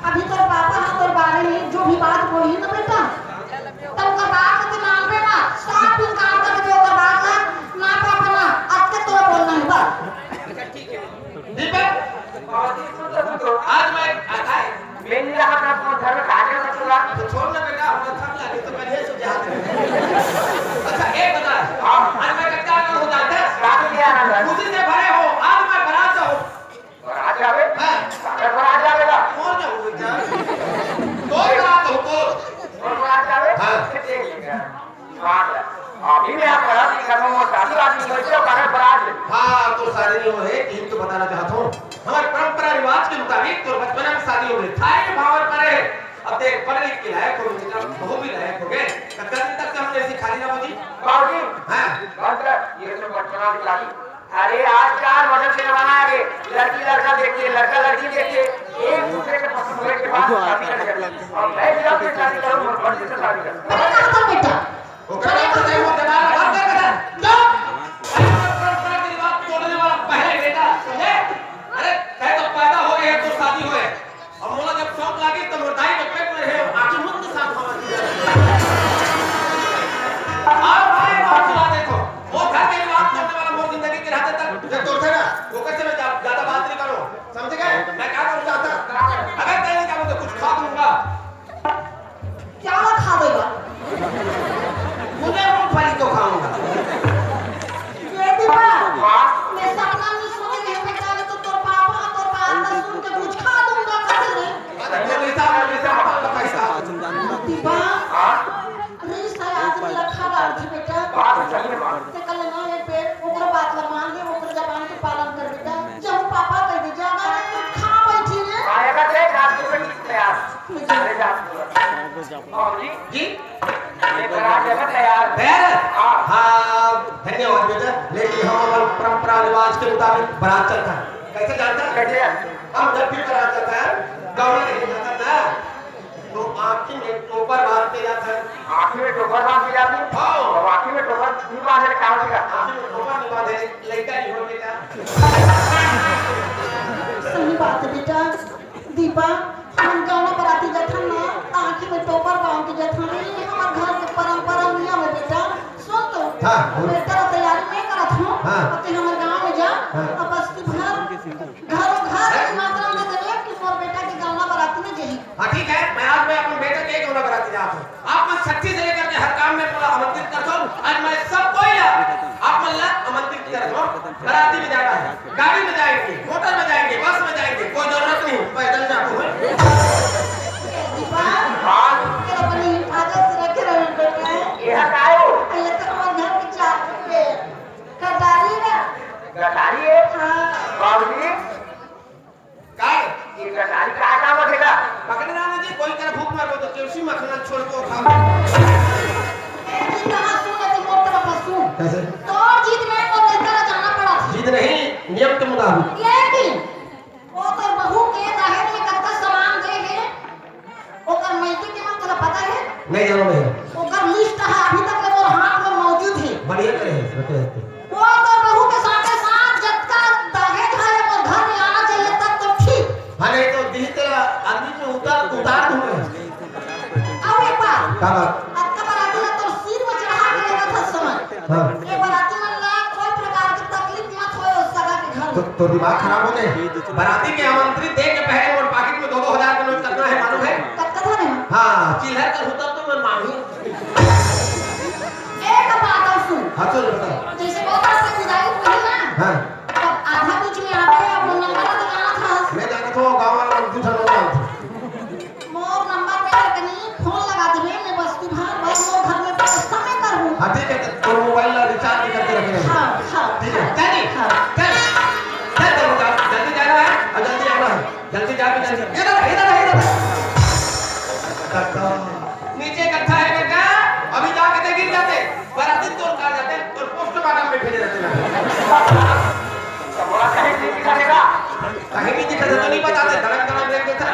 अभी तोर पापा ना तोर बारे में जो भी बात बोली ना बेटा, तब ओकर बात के मानबे ना, साफ इनकार कर दे ओकर बात का, ना पापा ना, आज के तोर बोलना है बस। दीपक, आज मैं आता है। मैं नहीं रहा था, अपना घर में काटे में चला। तो छोड़ ना बेटा, अपना थक लगे तो कल ये सुझाव दे। अच्छा, एक बता। हाँ। आज मैं कच्चा आनंद हो जाता है। क्या किया आनंद? खुशी से भरे हो, आज मैं बरात हूँ। बरात जावे? हाँ। अगर बरात जावेगा? और क्या हो बेटा? तो बरात हो, तो। और बरात जावे? हाँ। फिर देख लेगा। बात है। अभी मैं आप बरात नहीं कर रहा हूँ, शादी वादी नहीं होती, तो बाहर बरात ले। हाँ, तो शादी नहीं हो रही, यही तो बताना चाहता हूँ। हमारे परंपरा रिवाज के मुताबिक तो बचपना में शादी हो गई, थाई के भावर पड़े है। अब देख, पढ़ लिख के लायक हो गए, बहू भी लायक हो गए। तो कल तक से हमने ऐसी खाली ना होती। बाबूजी, हाँ। बात कर, ये तो बचपना की शादी। अरे, आजकल मॉडर्न के जमाना आ गए, लड़की लड़का देखते, लड़का लड़की देखते, एक दूसरे के पसंद होने के बाद शादी कर लेते। और मैं भी अपनी शादी करूँ, और मर्जी से शादी करूँ। अरे, कहाँ था बेटा? ओकरा बात से वो जमाना बात कर बेटा। चुप! अरे, परंपरा की बात तोड़ने वाला पहले बेटा, समझे? अरे, कहे तो पैदा हो गए तो शादी होए। अब मोला जब शौक लागे तो मोर दाई के पेट में रहे, आंखी मुंद साथ हवा दी। और भाई बात सुना देखो, वो घर के बात करने वाला मोर जिंदगी के रहते तक जब तोड़ते ना, वो कैसे मैं जा-, ज्यादा बात नहीं करूँ, समझ गए? मैं क्या करूँ चाहता? अगर कहीं क्या बोलते कुछ खा दूंगा। क्या खा देगा? दीपा, रिस है आदमी ला खा डारथे बेटा। बात सही है, बात। ते कल ना ये पे ओकर बात ला मान ले, ओकर जबान के पालन कर बेटा। जब पापा कह दे, "जाना नहीं तो खा बैठी रे।" हाँ, ये बात है, रात को भी तैयार। अरे, रात को। बाबूजी, जी? ये बरात जगह तैयार है। तैयार है? हाँ। हाँ, धन्यवाद बेटा, लेकिन हम अपन परंपरा रिवाज के मुताबिक बरात चलता है। कैसे चलता है? कैसे? हम जब भी बरात चलता है, गाँव में नहीं जाता ना, तो आँखी में टोपर बांध के जाता है। आँखी में टोपर बांध के जाती है? हाँ। अब आँखी में टोपर नहीं बांधे, क्या हो गया? आँखी में टोपर नहीं बांधे, लड़का नहीं हो बेटा। सही बात है बेटा। दीपा, हम गाँव बराती जाथन ना, त आँखी में टोपर बांध के जाथन। ये हमर घर के परंपरा नियम है बेटा। सुन तो, हाँ, बोल। बेटा ला तैयारी नहीं करत हूँ, हाँ। अब ते हमर गाँव में जा, हाँ। अब बस्ती भर, घरों घर निमंत्रण दे देवे कि मोर बेटा के गाँव बराती में जाही। हाँ, ठीक है, मैं आज मैं अपन बेटा के गाँव बराती जात हूँ। आप मन सख्ती से लेकर के हर काम में मोला आमंत्रित करथो। आज मैं सब कोई ला, आप मन ला आमंत्रित करथो। बराती में जाना है, गाड़ी में जाएंगे, मोटर में जाएंगे, बस में जाएंगे, कोई जरूरत नहीं, पैदल जाबो। दीपा, हाँ। तेरा अपनी हिफाजत से रखे रहो बेटा। ये काय हो? ये तो हमारे घर के चार पे कटारी ना। कटारी है? हाँ। बाबूजी, काय? ये कटारी काय काम रखेगा? पकड़ना ना जी, कोई तरह फूंक मार दो तो केवसी मखना छोड़ को खा। ए, जी, कहाँ सुन ले, तू मोर तरफ सुन। कैसे? तोर जिद में मोर लड़का ला जाना पड़ा था। जिद नहीं, नियम के मुताबिक। लेकिन वो तोर बहू के दहेज में कतका सामान दे हे, ओकर मइके के मन तोला पता है? नहीं जानो भैया। ओकर लिस्ट है, अभी तक ले मोर हाथ में मौजूद है। बढ़िया करे है, रखे रहते। वो तोर बहू के साथे साथ जतका दहेज है, वो घर में आना चाहिए, तब तो ठीक। हाँ, नहीं तो दिही तेरा आदमी में उतार, उतार दूंगा। अउ एक बात। का बात? अतका बराती ला तोर सिर में चढ़ा के लेगा था समय। हाँ। ये बराती मन ला कोई प्रकार की तकलीफ मत होए उस सगा के घर तो, में। तो दिमाग खराब हो गए। बराती के आमंत्रित दे के पहले मोर पाकिट में दो दो हजार के नोट कतना है मालूम है? कतका धरे हो? हाँ, चिल्हर कर होता तो मैं मांगी। एक बात और सुन। हाँ, सुन, बता। जैसे वो बात से विदाई हुई ना, हाँ। तब आधा बीच में आके अब नंबर तो जाना था। मैं जाना था, वो गाँव वाला दू ठन लोग जानते। मोर नंबर पे कनी फोन लगा देबे, मैं बस्ती भर, बस मोर घर में व्यवस्था मैं करहूँ। हाँ, ठीक है, तो तोर मोबाइल ला रिचार्ज भी करके रख लेना। हाँ, हाँ, ठीक है, हाँ, चल जी। हाँ। चल। चल, चल, चल, जल्दी जाना है और जल्दी आना है। जल्दी जा, जल्दी। इधर, इधर, इधर। नीचे इकट्ठा है बेटा, अभी जाके दे गिर जाते। बराती तोर कार जाते, तोर पोस्टमार्टम में भेजे रहते ना। तो बोला कहीं नहीं दिखा देगा। कहीं नहीं दिखा देता, नहीं बताते, धड़क धड़क देख देता।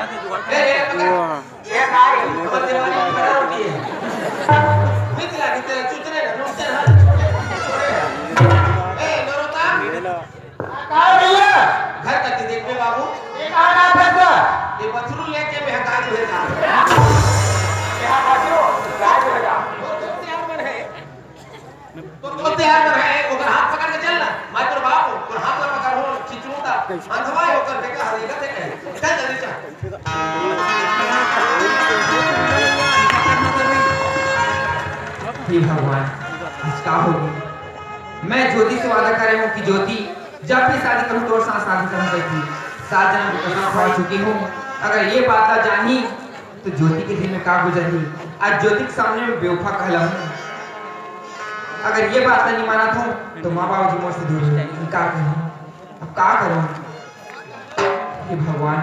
ए, ए, पकड़। वाह। ये कार है, हमारे दिवाली में खड़ा होती है। मिथिला की तेरे चुचरे ना, नुकसान हाथ छोड़े, छोड़े। ए, नरोत्तम। का भैया? घर कति देखबे बाबू? ये कहाँ का फैसला? ये बथरू लेके मैं हटा दूँ है। यहाँ बथरू, गाय को हटा। वो तो तैयार मन है। तो, तो तैयार मन है, ओकर हाथ पकड़ के चल ना। मैं तोर बाप हूँ, तोर हाथ ला पकड़ हूँ, खींचूँ ता। अंधवा है ओकर बेटा, हर एक थे कहे। चल जल्दी चल। हे भगवान, आज का हो गया? मैं ज्योति से वादा करे हूँ कि ज्योति, जब भी शादी करूँ, तोर साथ शादी करना चाहती। सात जन्म की कसम खा चुकी हूँ। अगर ये बात ना जानी, तो ज्योति के दिल में का गुजरी? आज ज्योति के सामने मैं बेवफा कहला हूँ। अगर ये बात नहीं मानत हूँ, तो माँ बाबू जी मोर से दूर हो जाएंगे। का करूँ? अब का करूँ? हे भगवान,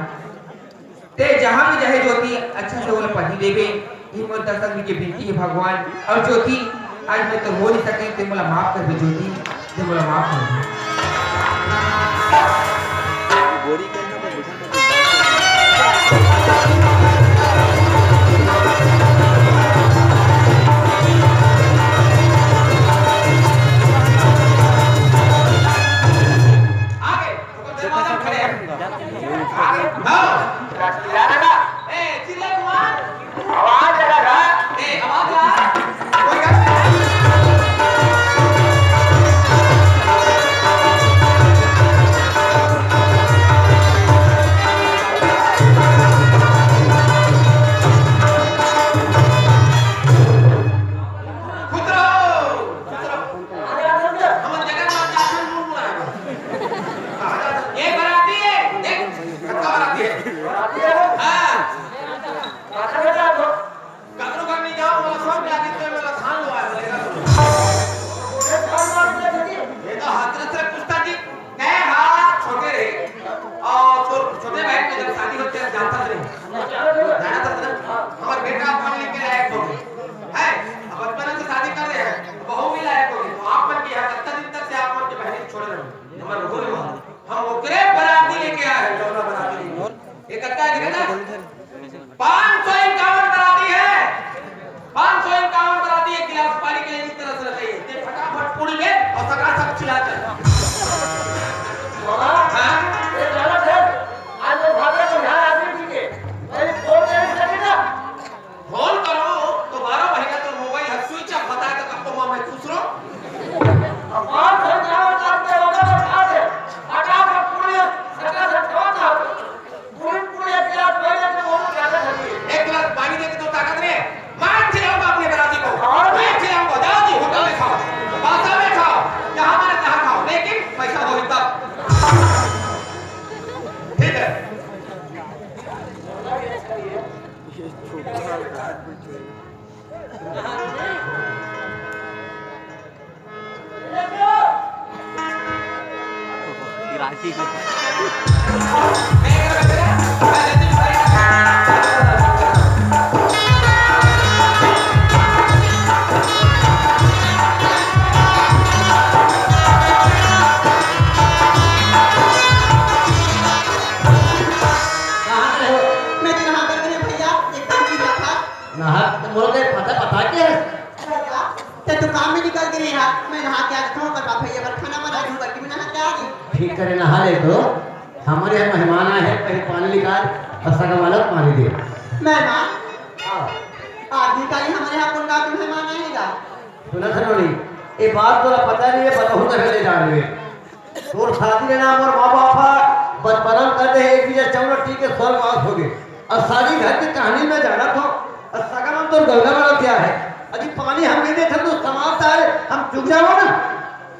ते जहाँ भी जाहे ज्योति, अच्छा से ओला पति देबे, ये मोर दर्शक के विनती है भगवान। और ज्योति, आज मैं तो हो नहीं सके, ते मोला माफ कर दे ज्योति, ते मोला माफ कर दे। आगे। दरवाजा में खड़े हैं। हाँ। चिल्ला लगा। ए, चिल्ला कुमार। आवाज लगा था। ए, आवाज ला। कोई कर खुद रहो। हमर जगन्नाथ दर्शन मुड़ मुड़ आए। हाँ, ये बराती है, देख, कतका बराती है। हाँ, छोटे भाई के जब शादी होथे, जानत रहे, जानत रहे ना, हमर बेटा पढ़ लिख के लायक हो गे, है, अब बचपन से शादी कर रहे हैं, बहू भी लायक हो गे, तो आप मन के यहाँ कतका दिन तक से आप मन के बहन छोड़े रहे, हमर बहू रे, हम ओकरे बराती लेके आए हैं, जौना बराती लेके। ये कतका है, देखा ना? पाँच सौ इक्यावन बराती है, पाँच सौ इक्यावन बराती एक गिलास पानी के लिए इस तरह से रखे हैं। ते फटाफट पूरी ले और सकासक चिल्ला चल। बाबा, हाँ? ये गलत है। आज वो भागे तो यहाँ आदमी जी के। भाई, फोन नहीं सकेगा। फोन करो तो बारह महीना तो मोबाइल है, स्विच ऑफ बताए तो कब को मैं खुश रहूं? अब पाँच सौ इक्यावन काम के होगा तो खा दे। फटाफट पूरी सकासक खा दे। पूरी, पूरी एक गिलास पानी दे के बहुत ज्यादा खा लिए। एक गिलास पानी दे के तो ताकत नहीं है। मैं खिलाऊंगा अपने बराती को। हाँ। मैं खिलाऊंगा। जाओ जी, होटल में खाओ, बासा में खाओ, जहाँ मन जहाँ खाओ, लेकिन पैसा हो तब। ठीक है। कहाँ गए हो? मैं तो नहा कर गई भैया, एकदम पीला था। नहा तो मोर के पता, पता क्या है? भैया, ते तो काम में निकल गए यार। मैं नहा के आ जाता हूँ, पर भैया पर खाना बना दूँ करके मैं नहा के आ गई। ठीक करे, नहा ले तो। हमारे यहाँ मेहमान आए हैं, पहले पानी निकाल और सगा वाला पानी दे। मेहमान? हाँ। आदमी का ही हमारे यहाँ कौन गाँव के मेहमान आएगा? सुना था नोनी, ये बात तोला पता नहीं है, बताऊँ तो ले जान में। तोर शादी के नाम और माँ बाप हा बचपन में कर दे, एक बीजा चौरा टी के स्वर्गवास हो गए। अब शादी घर की कहानी में जाना था, अब सगा नाम तो गंगा वाला क्या है? अभी पानी हम नहीं देते तो समाज है, हम चुक जाओ ना।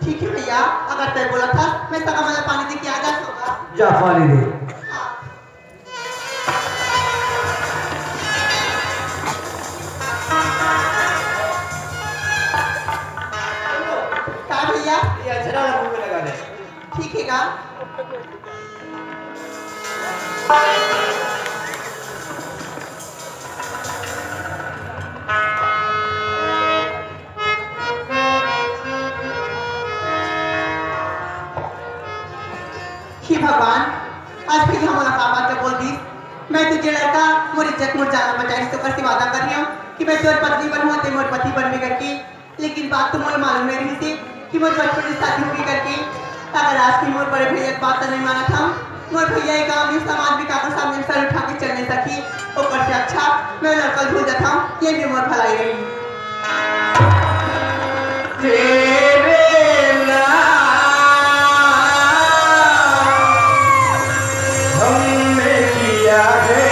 ठीक है भैया, अगर तय बोला था, मैं सगा वाला पानी दे के आ जाता हूँ। जा पानी दे। हाँ। का भैया? ये अक्षरा वाला मुंह में लगा दे। ठीक है का? हे भगवान, आज भैया मोला का बात के बोल दिस। मैं तो जे लड़का मोर इज्जत मोर जान बचाइस, ओकर से वादा कर रही हूँ कि मैं तोर पत्नी बनहूँ, ते मोर पति बनबे करके। लेकिन बात तो मोला मालूम नहीं रही थी कि मोर बचपन से शादी होगी करके। अगर आज की मोर बड़े भैया के बात तो नहीं माना था, मोर भैया ये गाँव में समाज में काकर सामने सर उठा के चल नहीं सकी। ओकर से अच्छा मैं लड़का भूल जाता, ये भी मोर भलाई रही। तेरे नाम हमने किया है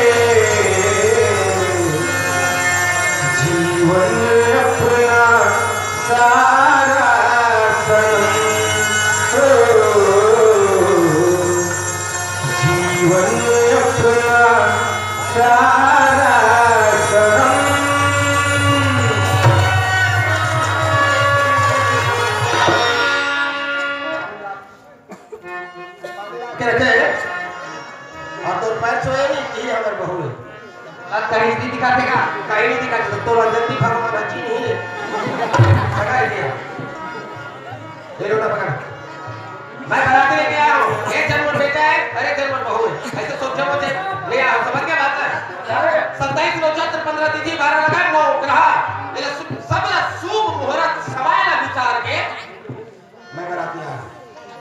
जीवन अपना सारा सनम। ओ, जीवन अपना सारा सनम। के रखे हे? अउ तोर पैर छुए नहीं, यही हमर बहू हे। अब कहीं नहीं दिखाथे का? कहीं नहीं दिखाथे, तो तोला जल्दी भगवान अच्छी नहीं है। पकड़ दिया। ये लोटा पकड़। मैं बराती लेके आया हूँ, एक झन मोर बेटा हे अउ एक झन मोर बहू हे। ऐसे सोचे मोचे ले आया हूँ, समझ गया बात है? सत्ताईस नक्षत्र, पन्द्रह तिथि, बारह लगा, नौ ग्रह, ये सब, सब शुभ मुहूर्त समय ला विचार के मैं बराती आया हूँ।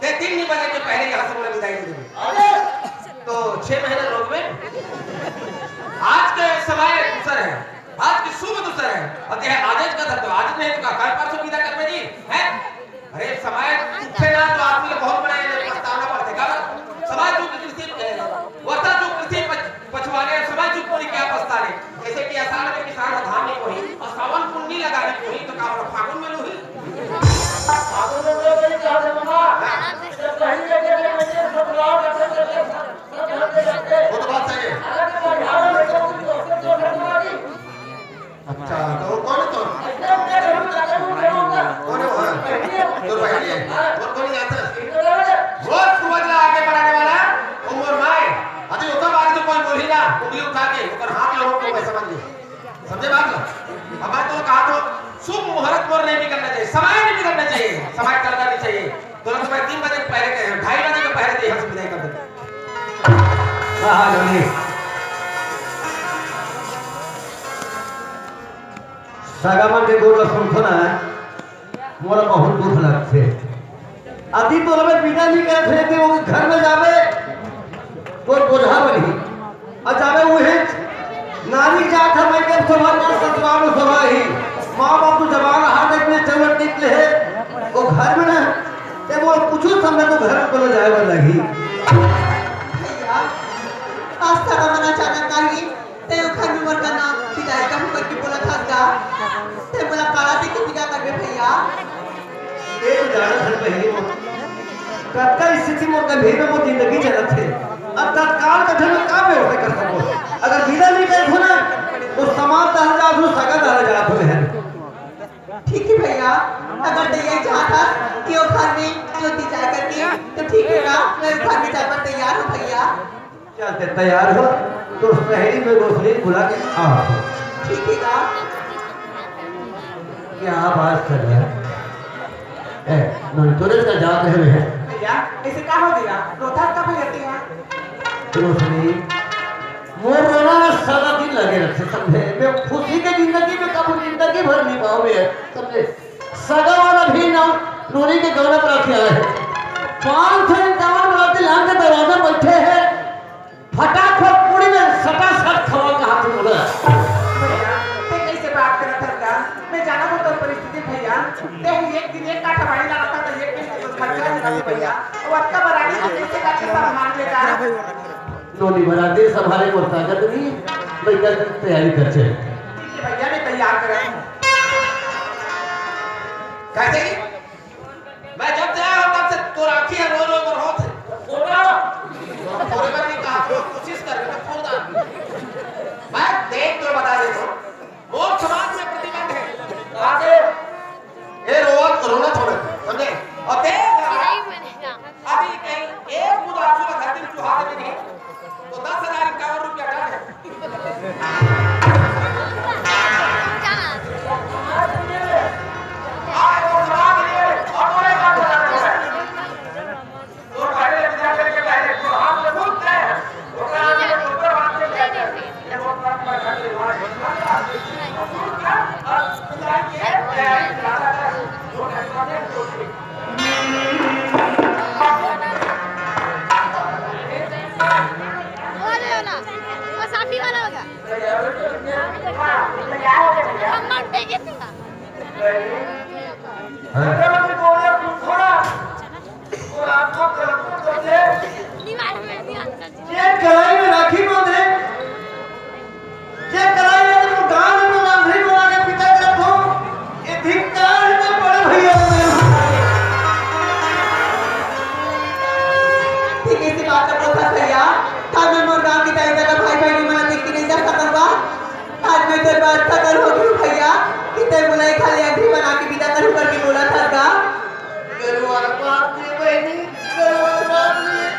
ते तीन नहीं बजे के पहले यहाँ से मोला विदाई दे देबे। तो छह महीना रोकबे। आज के समय दूसर है, आज के शुभ दूसर है। अउ ते आज का धर तो आज नहीं तो का कल परसों विदा करबे जी, हैं? अरे समय दुखे ना तो आदमी ला बहुत बड़ा ये पछताना पड़थे का? समय दुख कृषि, वर्षा दुख कृषि पछ-, पछुआने, समय दुख कोई क्या पछताने? जैसे कि आषाढ़ में किसान धान नहीं बोही अउ सावन पुन्नी लगा नहीं बोही, तो का बोला फागुन में लूही? फागुन में बोही, क्या बोला? जब कहीं के लिए नहीं है, सब लाभ रखते थे, सब, सब घर पे जाते। वो तो बात सही है। अगर तो बिहार में तो कुछ दोस्तों को घर बना दी। अच्छा, तो वो कौन है तो? ऐसे अपने घर में जाते हैं, उंगली उठा के ओकर हाथ ला रोक लो, मैं समझ गया। समझे बात ला? अब मैं तो कहा तो शुभ मुहूर्त मोर नहीं बिगड़ना चाहिए, समय नहीं बिगड़ना चाहिए, समय टलना नहीं चाहिए। तो लोग मैं तीन बजे के पहले कहे, ढाई बजे के पहले तो यहाँ से विदाई कर देते। हाँ, हाँ, जल्दी। सगा मन के गोठ ला सुनथो ना, मोला बहुत दुख लगथे। अति तोर में बिना नहीं करे थे कि वो घर में जावे, तो बोझा बनी। और जावे उहे नानी जात है, मैं के सभा ना ससुराल सभा ही। माँ बाप तो जवान हाथ एक में चलत निकले है, वो घर में ना, ते वो कुछ समय तो घर में बोला जाए वाला ही। भैया, आज सारा मन अचानक आई, ते ओ घर में मोर का नाम विदाई का होकर के बोला था गा। ते मोला काला दे के विदा करबे भैया। ए तो जाना था बहिनी मोर। कतका स्थिति मोर गंभीर में मोर जिंदगी चलत हे। अब तत्काल कथन में का व्यवस्था कर सको? अगर विदा नहीं करत हो ना, तो समाज दहल जात हो, सगा दहल जात हो बहन। ठीक है भैया, अगर ते ये चाहत हस कि ओ घर में ज्योति जाए करके, तो ठीक है ना, मैं घर में जाए बर तैयार हूँ भैया। चल ते तैयार हो, तो सहेली में रोशनी बुला के आ। ठीक है ना? क्या बात कर रहा है? ए, नोनी, तोरे का जात रहे हैं। भैया, ऐसे का हो गया? रोता का भैया तैयार? रोशनी, मोर रोना में सारा दिन लगे रहते, समझे? मैं खुशी के जिंदगी में कब जिंदगी भर नहीं पाओगे, समझे? सगा वाला भी ना नोनी के गौना पर आके आए हैं। पाँच सौ इक्यावन बराती लान के दरवाजा बैठे हैं, फटाफट पूरी में सटासट खवा कहा थे बोला। भैया, ते कैसे बात करत हस गा? मैं जाना तो तोर परिस्थिति भैया, ते एक दिन एक काठा बाड़ी लाना था, तो एक दिन तो खर्चा नहीं था भैया। वो अतका बराती को कैसे करके संभाल लेगा? नोनी बराती संभाले मोर ताकत नहीं, मैं कर तैयारी कर चल। ठीक है भैया, मैं तैयार कर रहा हूँ। कैसे? मैं जब से आया हूँ, तब से तोर आँखी है, रो रो कर रोत है। फोड़ा। फोड़े पर नहीं कहा, तो कोशिश कर, मैं फोड़ डाल। मैं देख तो बता दे तो, मोर समाज में प्रतिबंध है। आगे, ए रोवत, रोना छोड़, समझे? और देख, अभी कहीं एक बूंद आंसू का धरती में चुहा देवे नहीं, तो दस हजार इक्यावन रुपया का है। ये कढ़ाई में राखी बांधे, ये कढ़ाई में तो दाल में रांधे बना के पिता करत हो, ये धिक्कार है बड़े भैया। ठीक है, इसी बात का बोलता भैया, तब मैं मोर गांव की दाई दादा भाई बहनी मन देख के नहीं जा सकल बा। आज मैं तेरे बात का कर हो गई भैया, कि तेरे बुलाई खाली अंधी बना के विदा करूं करके बोला था गा। गरुआ बाप रे बहनी, गरुआ बाप रे।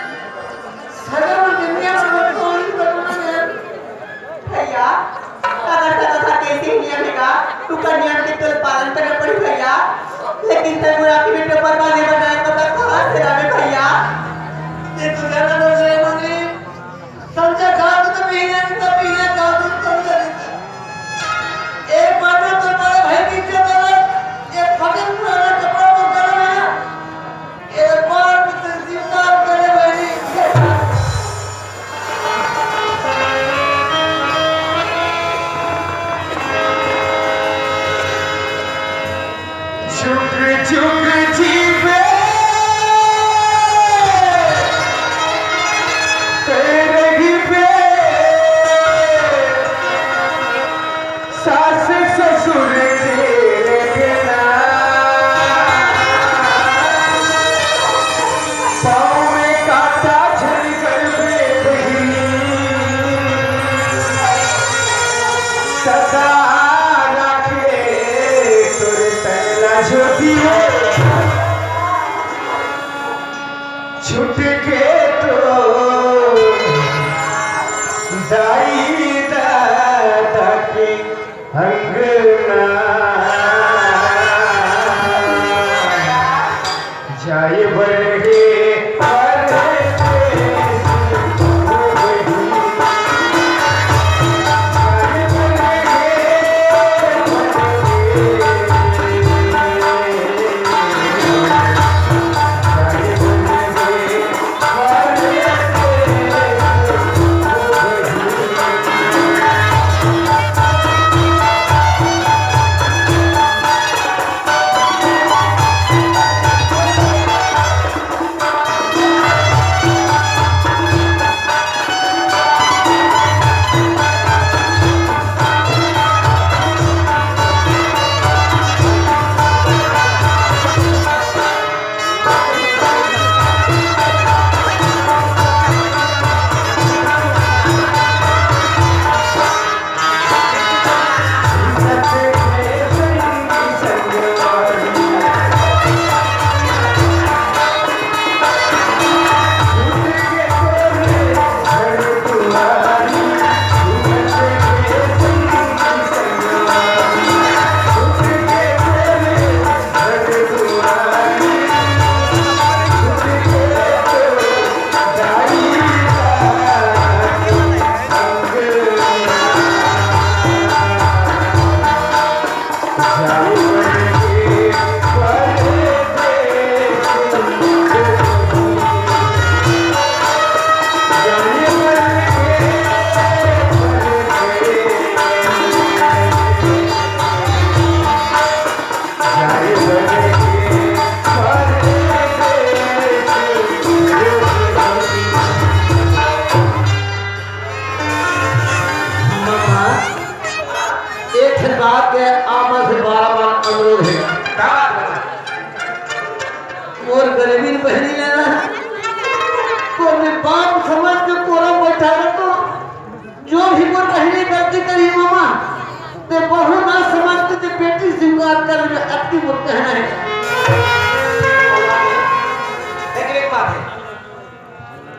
लेकिन एक बात है,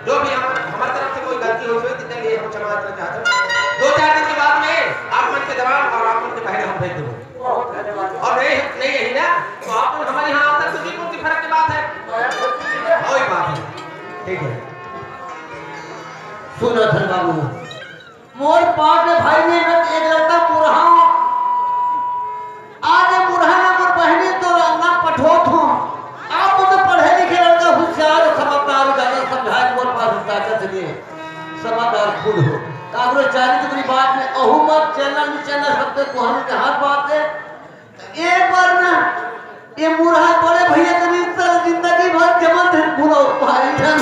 जो भी हम, हमारी तरफ से कोई गलती हो, उसमें जितने लिए हम क्षमा करना चाहते हैं। दो चार दिन के बाद में आप मन के जवान और आप मन के बहने हम भेज देंगे। और नहीं, नहीं यही ना, तो आप लोग हमारे यहाँ आकर तो बिल्कुल की फर्क की बात है। वही बात है, ठीक है। सुन रतन बाबू, मोर पाट में भाई ने एक लड़का मुरहा, आज मुरहा ना मोर बहनी तो रंगा पठोत हो। आप तो पढ़े लिखे लड़का, होशियार, समझदार, ज्यादा समझाए मोर पास ताकत नहीं है। समझदार खुद हो। काबरो चारी टुकड़ी बात में अहू मत, चैनल नहीं चैनल, सबके कोहरे के हाथ बात है। एक बार ना, ये मुरहा बड़े भैया के रिश्ता जिंदगी भर जमत है, भूलो भाई जान।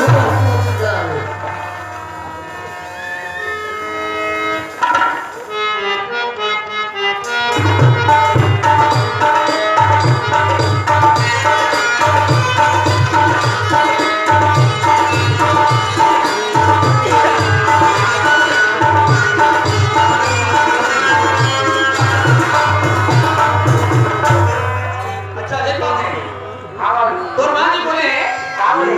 अच्छा, एक बात है। हाँ बाबू। तोर माँ जी बोले हैं, हाँ बोले।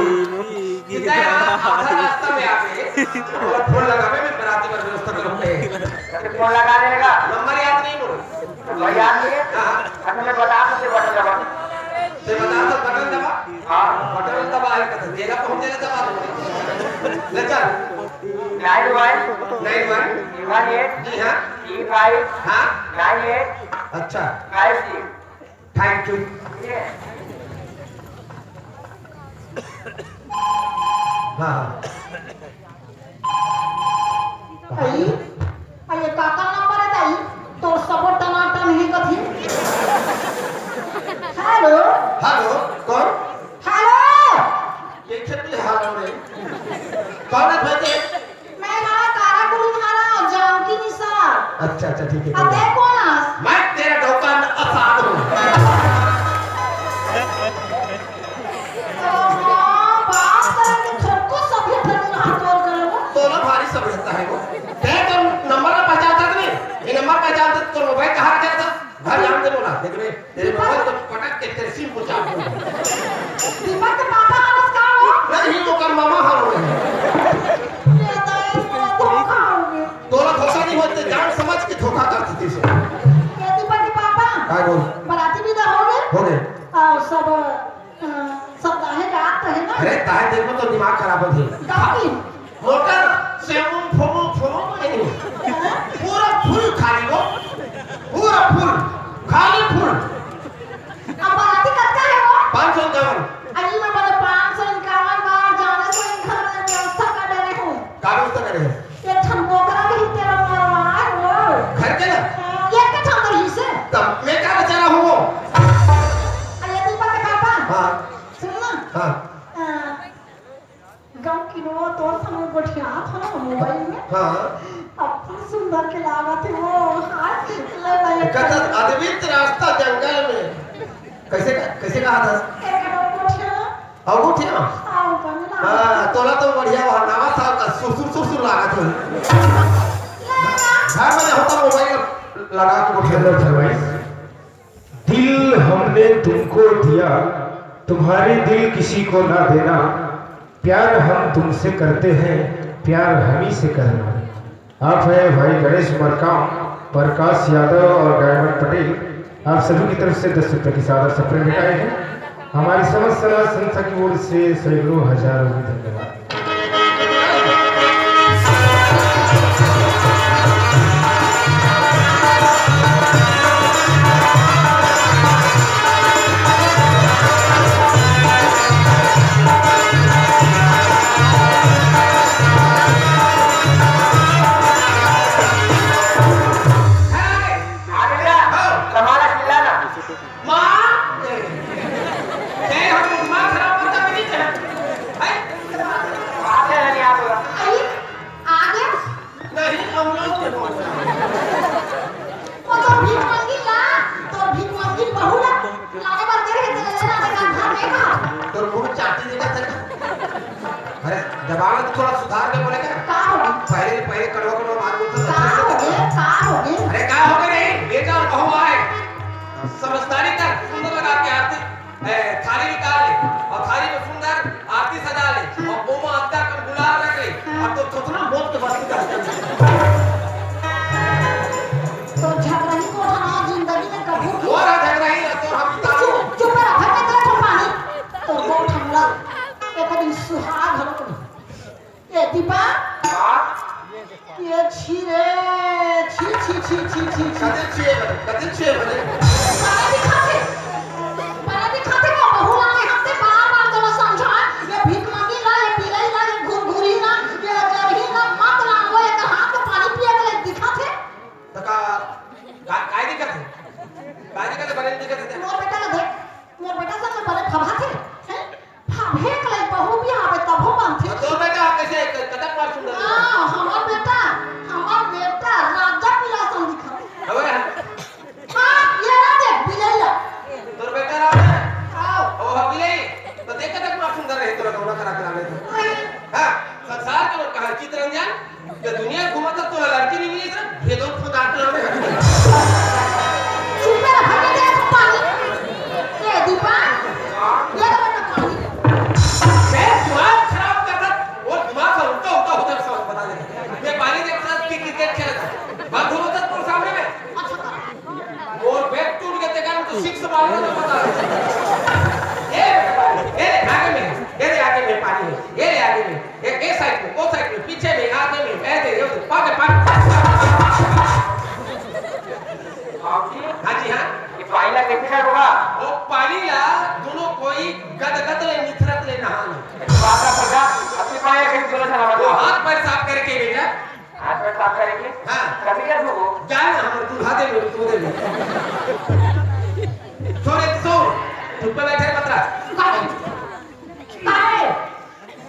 कि तैं आधा रास्ता में आके और फोन लगावे में बराती बर व्यवस्था करूँगा। अरे फोन लगा देगा। नंबर याद नहीं बोलो। भाई याद नहीं है? हाँ। अच्छा, मैं बता सकते बटन दबा। तैं बता सकते बटन दबा? हाँ। बटन दबा है, कहते जेला पहुँच जाएगा, दबा दो। ले चल। Nine one। Nine one। One eight। जी हाँ। Three five। हाँ। Nine eight। अच्छा। Five six। Thank you। हाँ, हाँ। भाई, अरे काकर नंबर है दाई? तोर सबो टनाटन ही कथी। Hello। Hello, कौन? Hello। ये खेत में hello रे। कौन है भाई? मैं ना काराकुली थाना जानकी निशा। अच्छा, अच्छा, ठीक है, अब कोई बात। मैं कौन आस? मैं तेरा डौका न-, असाद हूँ। ओहो, बात करन के थोड़को सभ्यता नहीं रहा तोर घर में। तोला भारी सभ्यता है वो। कह तो नंबर ना पहचानता नहीं। ये नंबर पहचानता तो मोबाइल कहाँ रखा था? घर जान दे बोला, देख रे, तेरे दीपक। मोबाइल को पटक के तेरे सिम को चाप दूंगा। दीपक के पापा हालत का हो? नहीं, ओकर मामा हाल हो गए। ये तो एक बड़ा धोखा हो गया। तोला धोखा नहीं होते, जान समझ के धोखा कर देती से। ये दीपक के पापा? काय बोल? बराती विदा हो गए? हो गए। और सब अ, सब दाहे का आत है ना? अरे, दाहे देख में तो दिमाग खराब हो गई। गाड़ी। मोटर से मुंह फुमू फुमू नहीं। हाँ? पूरा full खाली वो, पूरा full, खाली full। अब बराती कतका है वो? पाँच सौ इक्यावन। अरे, मैं बोले पाँच सौ इक्यावन बार जाने से इनका व्यवस्था कर दे रहे हूँ। का व्यवस्था करे है? एक ठन बोकरा भी तेरा मरवाए वो। घर के ना? एक के ठन तो ही से। तब मैं का बेचारा हूँ वो? अरे दीपक के पापा। हाँ। सुन ना। हाँ। अ, गाँव की वो तोर समय गोठिया था ना मोबाइल में। हाँ। अब सुंदर के लागत है वो। हाय, ले भाई। कहता आदमी ते रास्ता जंगल में। कैसे, कैसे कहा था? एक गोठिया। अउ गोठिया? हाँ, ऊपर में ना। हाँ, तोला तो बढ़िया बा, नवा साल का सुरसुर, सुरसुर लागत हो। घर में होता मोबाइल लगा के गोठिया। हेलो फरमाइश। दिल हमने तुमको दिया, तुम्हारे दिल किसी को ना देना, प्यार हम तुमसे करते हैं, प्यार हम ही से करना। आप हैं भाई गणेश मरकाम, प्रकाश यादव और डायमंड पटेल, आप सभी की तरफ से दस रुपए की सादर सप्रेम भेंटाए हैं। हमारी समस्त समाज संस्था की ओर से सैकड़ों हजारों की धन्यवाद। आगे जा, तुम्हारा चिल्लाना। माँ, ए, हम दिमाग खराब करता भी नहीं है। हैं? आगे नहीं आ रहा। अरे, आगे? नहीं, हम लोग के बोल रहे हैं। वो तो भीख मंगी ला, तो भीख मंगी बहू ला, लाने पर तेरे के चले ना, ना, ना, ना, ना। तो मुंह चाटी देता था। अरे, जबान तो थोड़ा सुधार के बोले क्या? का हो गया? पहले, पहले कड़वा, कड़वा बात बोलता था। का हो गया? का हो गया? अरे, का हो गया नहीं? बेटा और बहू आए। समझदारी कर, सुंदर लगा के आते ये छी रे, छी, छी, छी, छी, छी, छी। कते छिए बने, कते छिए बने। बने दिखाथे, बने दिखाथे वो बहू ला मैं हमसे बार-बार तोला समझा, ये भीख मंगी ला, ये बिलई ला, ये घुरघुरी ला, ये अजरही ला, मत लावो, ये हाथ में पानी पिए के दिखाथे। त का, का, काय दिखाथे? काय दिखाथे, बने दिखाथे? मोर बेटा ला देख, मोर बेटा से तो बने फभाथे, हैं? फभे के लई बहू भी आवे तभो बनथे। तो तोर बेटा कैसे, क-, कतक बार सुंदर हे? हाँ, हमर बेटा, हमर बेटा राजा पिला सन दिखत। अबे, हाँ, ये ना देख, बिलई ला। तोर बेटा राजा? हाँ। ओ, हाँ, बिलई। तो देख कतक बार सुंदर रहे तोरा गौना करा के लाने थे। अरे। हाँ, संसार के लोग कहा, चितरंजन, ये दुनिया घूमत तो तोला लड़की नहीं मिली, सब भेदो खुदा के नाम है। चुप रह, भाग जा, तू पानी। ए, दीपा, ये तो बता पानी। मैं दिमाग खराब कर रहा, वो दिमाग का उल्टा उल्टा होता है, सब बता दे। मैं पानी देख रहा कि क्रिकेट खेल रहा था। बात हो रहा था सामने में। अच्छा, कर। और बैक टूट के देखा तो सिक्स मारना तो पता है। ये, ये आगे में, ये आगे में पानी है, ये आगे में। ए, ए साइड में, ओ साइड में, पीछे में, आगे में, ऐसे, ऐसे, पाके, पाके। बाबूजी। हाँ जी, हाँ। ये पानी ला कैसे कर होगा? वो पानी ला दोनों कोई गद गद ले निथरत ले नहाना। बात का पता, अपने पानी ला कैसे धोना था, बताओ। हाथ पैर साफ करके बेटा। हाथ पैर साफ करेंगे? हाँ। कभी क्या धोबो? जा ना, हम तू हाथ दे, तू दे। सो रे, सो। चुप पे बैठे मत रहा। काहे?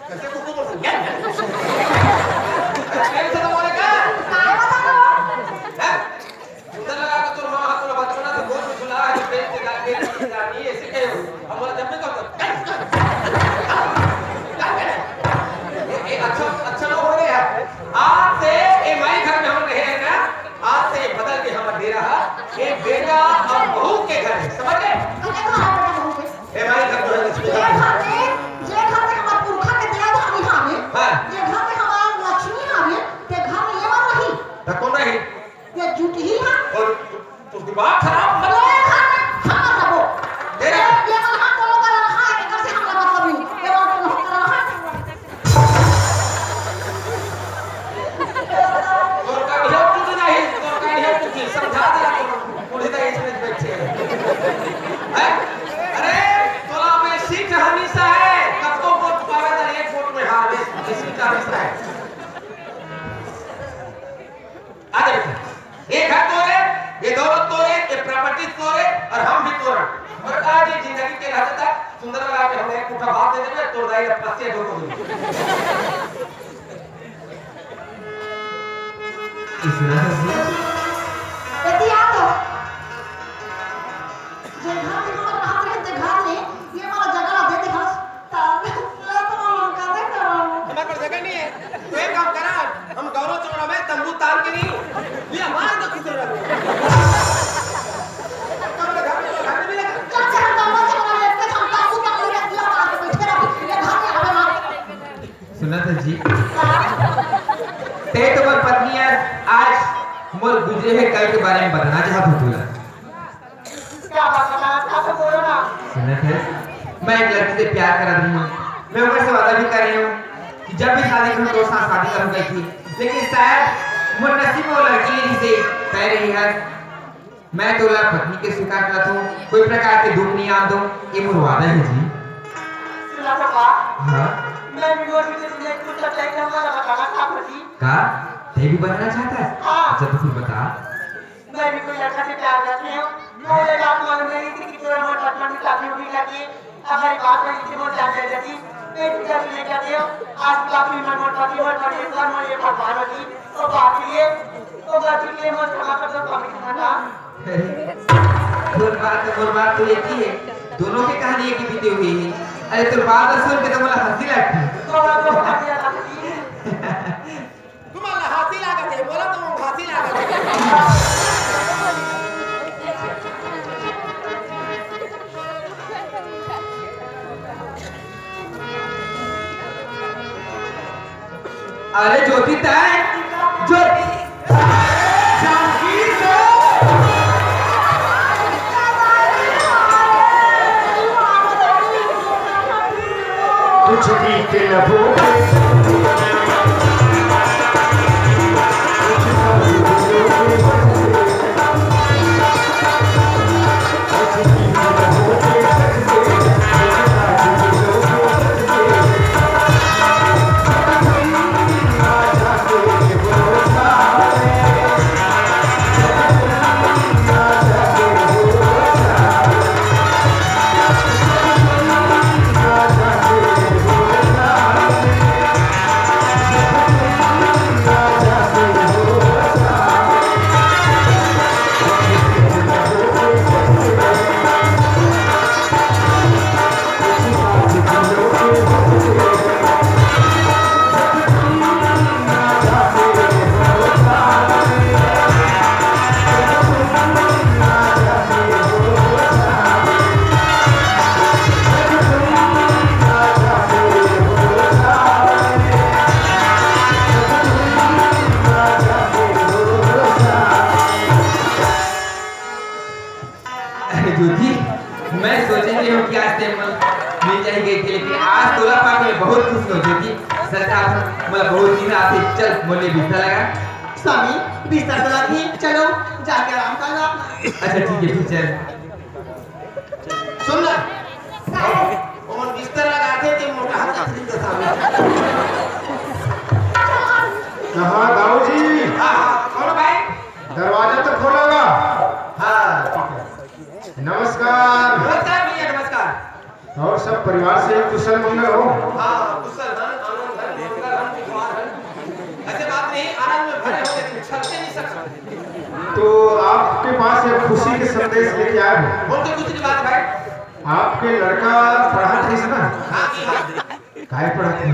कैसे कुकुर बोल सकते हैं? प्रेम से तो बोले का? काय बताओ? हैं? उधर लगा के तोर माँ हाथ में बचपना से गोद में सुला है, जो प्रेम से गाल, प्रेम से गाल, ये ऐसे कहे हो। हम बोला, जब भी कहते हो, "ए, ए, अच्छा, अच्छा लोग हो गए यार।" आज से ए माई घर में हम रहे हैं ना, आज से ये बदल के हम डेरा है, ये बेटा और बहू के घर है, समझ गए? अरे, कहाँ बेटा बहू के? ए भाई, घर जो है, लक्ष्मी घर। ये घर में, ये घर में हमार पुरखा के दया धामी हावे। हाँ। ये घर में हमार लक्ष्मी हावे, ते घर में ये मन रही। त कौन रही? ये जुटही हा। और तू, तू दिमाग खराब मत ये घर में हम रहो। तेरा ये मन हाथ दोनों कर रहा है, एकर से हमरा मतलब नहीं। ये मन दोनों कर रहा है। तोर का ढेर कुछ नहीं, तोर का ढेर कुछ समझा दिया तो बूढ़ी दाई इसमें बैठे हैं। हैं? अरे, तोला मैं सीख हमेशा है, कब तो वोट पावे तो एक वोट में हार, ये सीख हमेशा है। आ जा बेटा। ये घर तोरे, ये दौलत तोरे, ये प्रॉपर्टी तोरे और हम भी तोरे। और आज ये जिंदगी के रहते तक सुंदर लगा के हमें एक मुट्ठा भात दे देवे, तोर दाई अब पस्से दो को दे। इतना है जी। यदि आ तो, जे घर में हमारा रहा रहे, ते घर में ये वाला जगह दे दे बस। तार, ले तो हम का दे करो। हमारे पास जगह नहीं है। तो एक काम करा, हम गौरव चौड़ा में तंबू तान के नहीं, ये हमारे तो किधर रखो। तो अपने घर में, घर में भी लगा। चल, चल, हम गौरव चौड़ा में इतने हम तंबू तान के दिया, तार के बैठे रहो। ये घर में हमें मार। सुना था जी, ते तो मोर पत्नी आज, आज मोर गुजरे हुए कल के बारे में बताना चाहत हूँ तुला। क्या बात बताना चाहते हो, बोलो ना। सुनत है, मैं एक लड़की से प्यार कर रही हूँ, मैं ओकर से वादा भी कर रही हूँ कि जब भी शादी करूँ तो साथ शादी करूँ कही थी, लेकिन शायद मोर नसीब में वो लड़की नहीं से कह रही है। मैं तोला पत्नी के स्वीकार करत हूँ, कोई प्रकार के दुख नहीं आन दूँ, ये मोर वादा है जी। सुना तो बा, हाँ? मैं भी मोर भी तुमने कुछ सच्चाई का वाला बताना चाहत हूँ जी। का? ते भी बताना चाहता है? हाँ। अच्छा तो फिर बता। मैं भी कोई लड़का से प्यार करती हूँ। मैं ये बात मालूम नहीं थी कि तोरा मोर पत्नी की शादी होने लगी। अगर बात में इतनी बहुत जान जाती, मैं तुझे नहीं करती हूँ। आज बात में मोर पति, मोर पति, मोर ये भगवान होगी। तो बात ये, तो बात ये मोर क्षमा कर दो, कमी खाना। अरे, तोर बात, मोर बात तो एक ही है। दोनों की कहानी एक ही बीती हुई है। अरे, तोर बात सुन के तो मोला हंसी लगती है। तो बात तो हंसी लगती है। तुम्हाला हंसी लागत है, बोला तो हंसी लागत है। अरे ज्योति ताई, ज्योति। कुछ भी के लबों पे बेटी, सच कहा था, मोला बहुत नींद आती। चल, मोले बिस्तर लगा। स्वामी, बिस्तर तो लग गई, चलो, जाके आराम कर लो। अच्छा, ठीक है, फिर चल। सुन ना, ओमन बिस्तर लगाथे ते मोटा हाथ कथरी के सामने। कहाँ दाऊ जी? हाँ, हाँ, कौन भाई? दरवाजा तो खोला हुआ। हाँ, ठीक है। नमस्कार। नमस्कार भैया, नमस्कार। और सब परिवार से कुशल मंगल हो? हाँ, कुशल धन, आनंद धन, मंगल धन, विद्वान धन। ऐसे बात नहीं, आनंद में भरे हो, लेकिन छलके नहीं सकते। तो आपके पास एक खुशी के संदेश लेके आए हो। बोल के कुछ नहीं बात भाई। आपके लड़का पढ़ा था इसमें? हाँ जी, हाँ। काय पढ़ा था?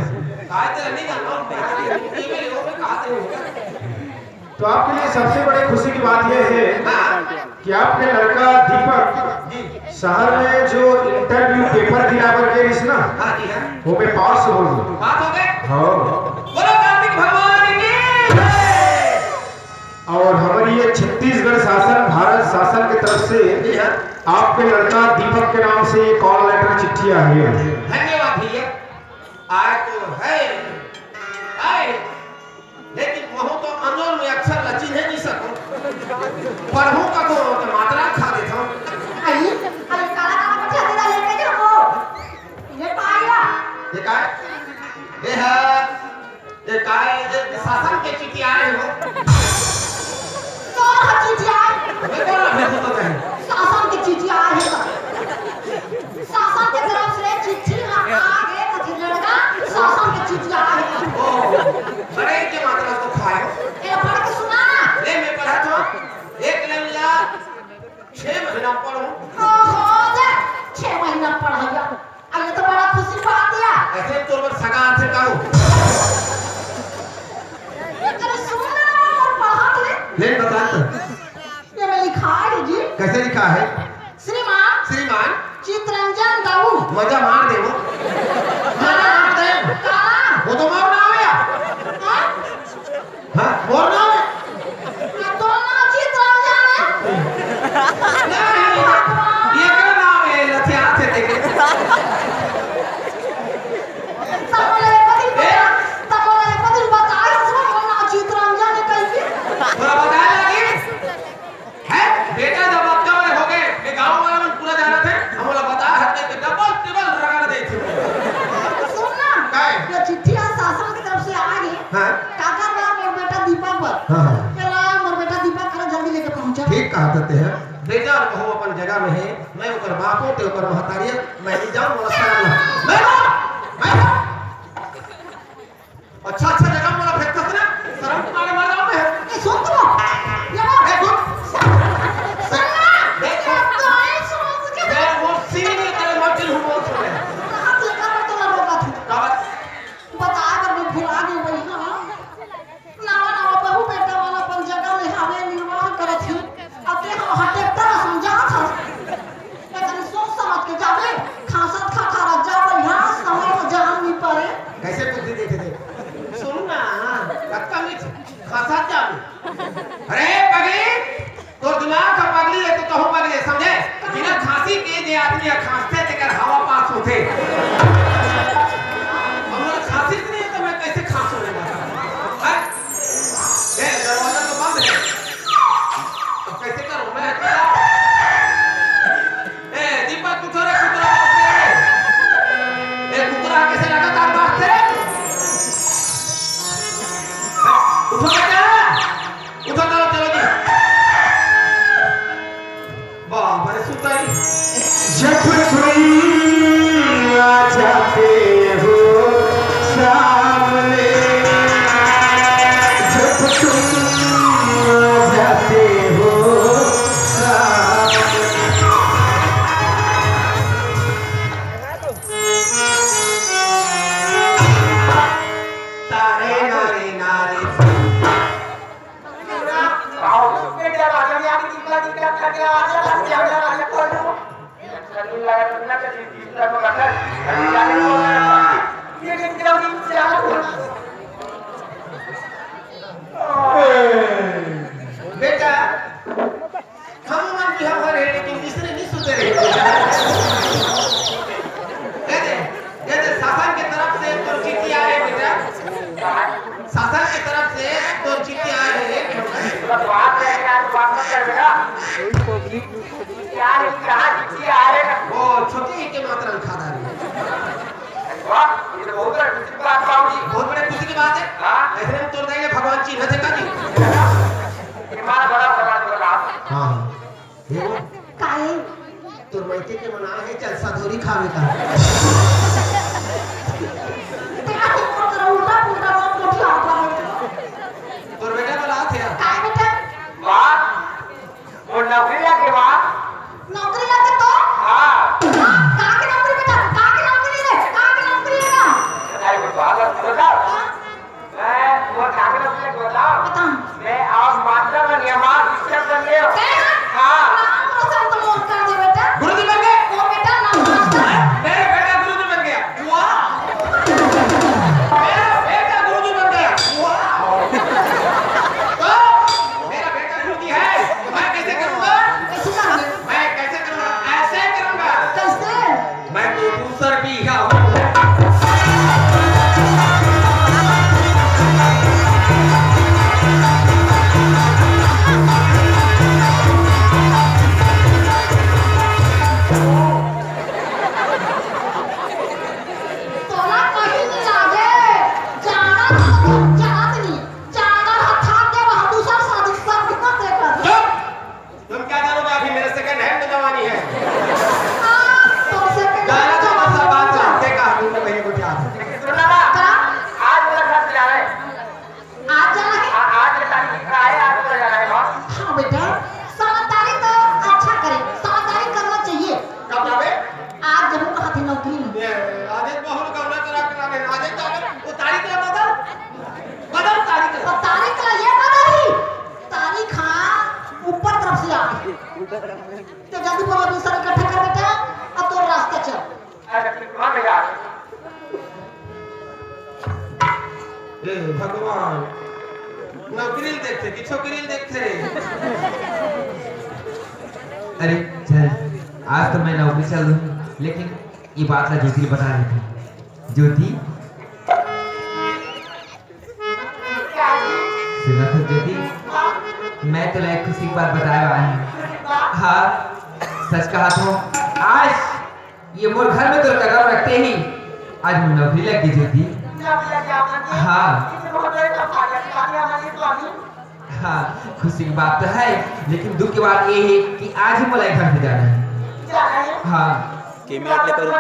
काय तो नहीं जानता हूँ, पढ़ा नहीं, ये मेरे लोग में कहा से होगा। तो आपके लिए सबसे बड़ी खुशी की बात यह है कि आपके लड़का दीपक शहर में जो इंटरव्यू पेपर दिला बर गए रहिस ना, हाँ जी, हाँ। वो में पास हो गए। पास हो गए? हाँ। बोलो कार्तिक भगवान की जय। और हमारी ये छत्तीसगढ़ शासन, भारत शासन की तरफ से जी हाँ। आपके लड़का दीपक के नाम से ये कॉल लेटर चिट्ठी आई है। धन्यवाद भैया। आए तो है, आए, लेकिन वहू तो अंजोर में अक्षर ला चिन्हे नहीं सको। पढ़हूं का तो, तो मात्रा खा देता हूँ। अरे, अरे, काला काला बच्चा तेरा लेके जाओ। ये पाया। ये काय? ये है, ये काय, ये शासन के चिट्ठी आए हो। कौन है चिट्ठी आए? मैं कौन है, मैं तो कहीं। शासन के चिट्ठी आए हो। शासन के तरफ से चिट्ठी आ, आ गए, कथी लड़का, शासन के चिट्ठी आ गए। ओ, बड़े के मात्रा तो खाए हो। ए, पढ़ के सुना ना। ले, मैं पढ़ा तो। एक लाइन ला, छह महीना पढ़ूं। ओहो, जा, छह महीना पढ़ैया। अरे, तो बड़ा खुशी बात या। ऐसे तोर बर सगा आथे का हो? अरे, सुन ना, पढ़ा तो ले। ले, बता तो। ये में लिखा है जी। कैसे लिखा है? श्रीमान। श्रीमान। चितरंजन दाऊ। मजा मार दे वो। मजा मार दे। काला। वो तो मोर नाम है। हाँ? हाँ, मोर नाम है। तो नाम चितरंजन है। नहीं, ये क्या नाम है? लथिया से देखे। तब बोले, "पति, ए? तब बोले, पति, बताए, उसमें मोर नाम चितरंजन है," कह के। थोड़ा बताए लगी। हैं? बेटा, जब अतका बड़े हो गए, ये गांव वाला मन पूरा जानत हे, हम ओला बता हट के डबल टिबल रगड़ देथे। सुन ना, काय? ये चिट्ठी आज शासन की तरफ से आ गई। हाँ। काकर बर? मोर बेटा दीपक बर। हाँ, हाँ। चला, मोर बेटा दीपक करा जल्दी लेके पहुंचा। ठीक कहा थे हैं। बेटा और बहू अपन जगह में है, मैं ओकर बाप हों, ते ओकर महतारी हे, मैं नहीं जाऊं, मोला शर्म लगे। मैं बोल, मैं बोल। अच्छा, अच्छा जगह मोला फेंकथस ना, शरम के मारे मर जाऊं मैं। ए, सुन तो। ये बात। ए, सुन। सुन ना। ए, सुन। ये तो है, सुन तुझे। ए, वो सीन ये तेरे मर दिल हूँ, वो सुन। कहाँ से कर मैं तोला रोका था? का बात? बता कर मैं भुला गई वही, हाँ। नवा, नवा बहू बेटा वाला अपन जगह में हवे निर्वाह करत ही। अब ते हम हटे तरह समझात हस। एकरे सोच समझ के जाबे, खांसत खखारत जाबे, यहाँ समय में जान नहीं पड़े। कैसे बुद्धि देथे ते? सुन ना, कतका मीठ खांसत जाबे। अरे पगली, तोर दिमाग का पगली है, तो कहूँ पगली है, समझे? बिना खांसी के जे आदमी ह खांसथे, तेकर हवा पास होथे। अब मोला खांसी नहीं है, तो मैं कैसे खांसू रे बाबा? हैं? ए, दरवाजा तो बंद है। अब कैसे करूं मैं अकेला? ए, दीपक, उठो रे, कुतरा बांचथे। ए, कुतरा कैसे लगातार बांचथे? उठो बेटा, उठो, चलो, चलो जी। बाप रे, सुताई। जब तुम आ जाते हो सामने, जब तुम आ जाते हो सामने। तारे नारे नारे। आओ, बेटा, राजा ने आके टिकला टिकला करके आ जा, राजा, राजा, राजा, खोल दो। ये टिकला टिकला को रखा। ये टिकला टिकला को रखा। बेटा, हम मन भी हमारे हैं, लेकिन इसने नहीं सुते रहे। ये दे, ये दे, शासन के तरफ से एक ठो चिट्ठी बात है यार, बात मत कर बेटा। कोई पब्लिक यार, ये कहाँ चिट्ठी आ रहे हैं? वो छोटी के मात्रा में खा रही है। वाह, ये तो बहुत बड़ी खुशी की बात बाबूजी। बहुत बड़े खुशी की बात है। हाँ। ऐसे में तोड़ देंगे भगवान चिन्ह थे का जी। ये हमारा बड़ा भगवान बता। हाँ, हाँ। ये वो काहे? तोर मइके के मना हे जलसा धोरी खावे का। तेरा तो ऊपर करो, उल्टा पुल्टा बात को क्या होता है? तोर बेटा तो लात हे। काय बेटा? वाह, वो नौकरी लग गई वाह। नौकरी लग गई तो? हाँ। हाँ, कहाँ की नौकरी बेटा? कहाँ की नौकरी रे? कहाँ की नौकरी है ना? अरे, वो बात बता। हाँ। मैं वो ठाकुर से बताओ। बता। मैं आज मास्टर बन गया, माँ शिक्षक बन गया। क्या? हाँ। नाम रोशन तो मोर कर दे बेटा। गुरुजी बन गए। वो बेटा नाम मास्टर। मेरा बेटा गुरुजी बन गया। वाह। मेरा बेटा गुरुजी बन गया। वाह। तो मेरा बेटा गुरुजी है, मैं कैसे करूँगा? कैसे करोगे? मैं कैसे करूँगा? ऐसे करूँगा। कैसे? मैं तो दूसर भी हूँ। तोला कहीं नहीं लागे, जाना तो तुम चाहत नहीं, जाना हथा के वह दूसर शादी सब बिना देखा। चुप! तुम क्या जानोगे, अभी मेरा सेकंड हैंड जवानी है। हाँ, तो सेकंड गाना हैंड तो बस जवानी बात है। है, देखा, तुमने वही को क्या है। सुन ना, का? आज मेरा घर से जाना है। आज जाना है? आ-, आज के तारीख का है, आज मेरा जाना है, बस। हाँ बेटा, समझदारी तो अच्छा करे, समझदारी करना चाहिए। कब जावे? आज जरूर कहा थे नौकरी में। ये, आज एक बहुत गौना करा के लाने, आज एक जावे, वो तारीख का बदल, बदल तारीख का। वो तारीख का ये बदल ही, तारीख हाँ, ऊपर तरफ से आ। तो जल्दी बोलो, दूसरा इकट्ठा कर बेटा, अब तो रास्ता चल। अच्छा, ठीक, हाँ भैया। ए भगवान, नौकरी ल देखथे कि छोकरी ल देखथे रे? अरे चल, आज तो मैं नौकरी चल दूँ, लेकिन ये बात ला ज्योति ल बता देथे। ज्योति, सुना तो ज्योति, मैं तोला एक खुशी की बात बताए वाला हूँ। हाँ, सच कहा तो आज ये मोर घर में तोर कदम रखते ही आज मोर नौकरी लग गई ज्योति। हाँ। हाँ, खुशी की बात तो है, लेकिन दुख की बात ये है कि आज ही मोला घर से जाना है। हाँ। के मिनट ले करूँ?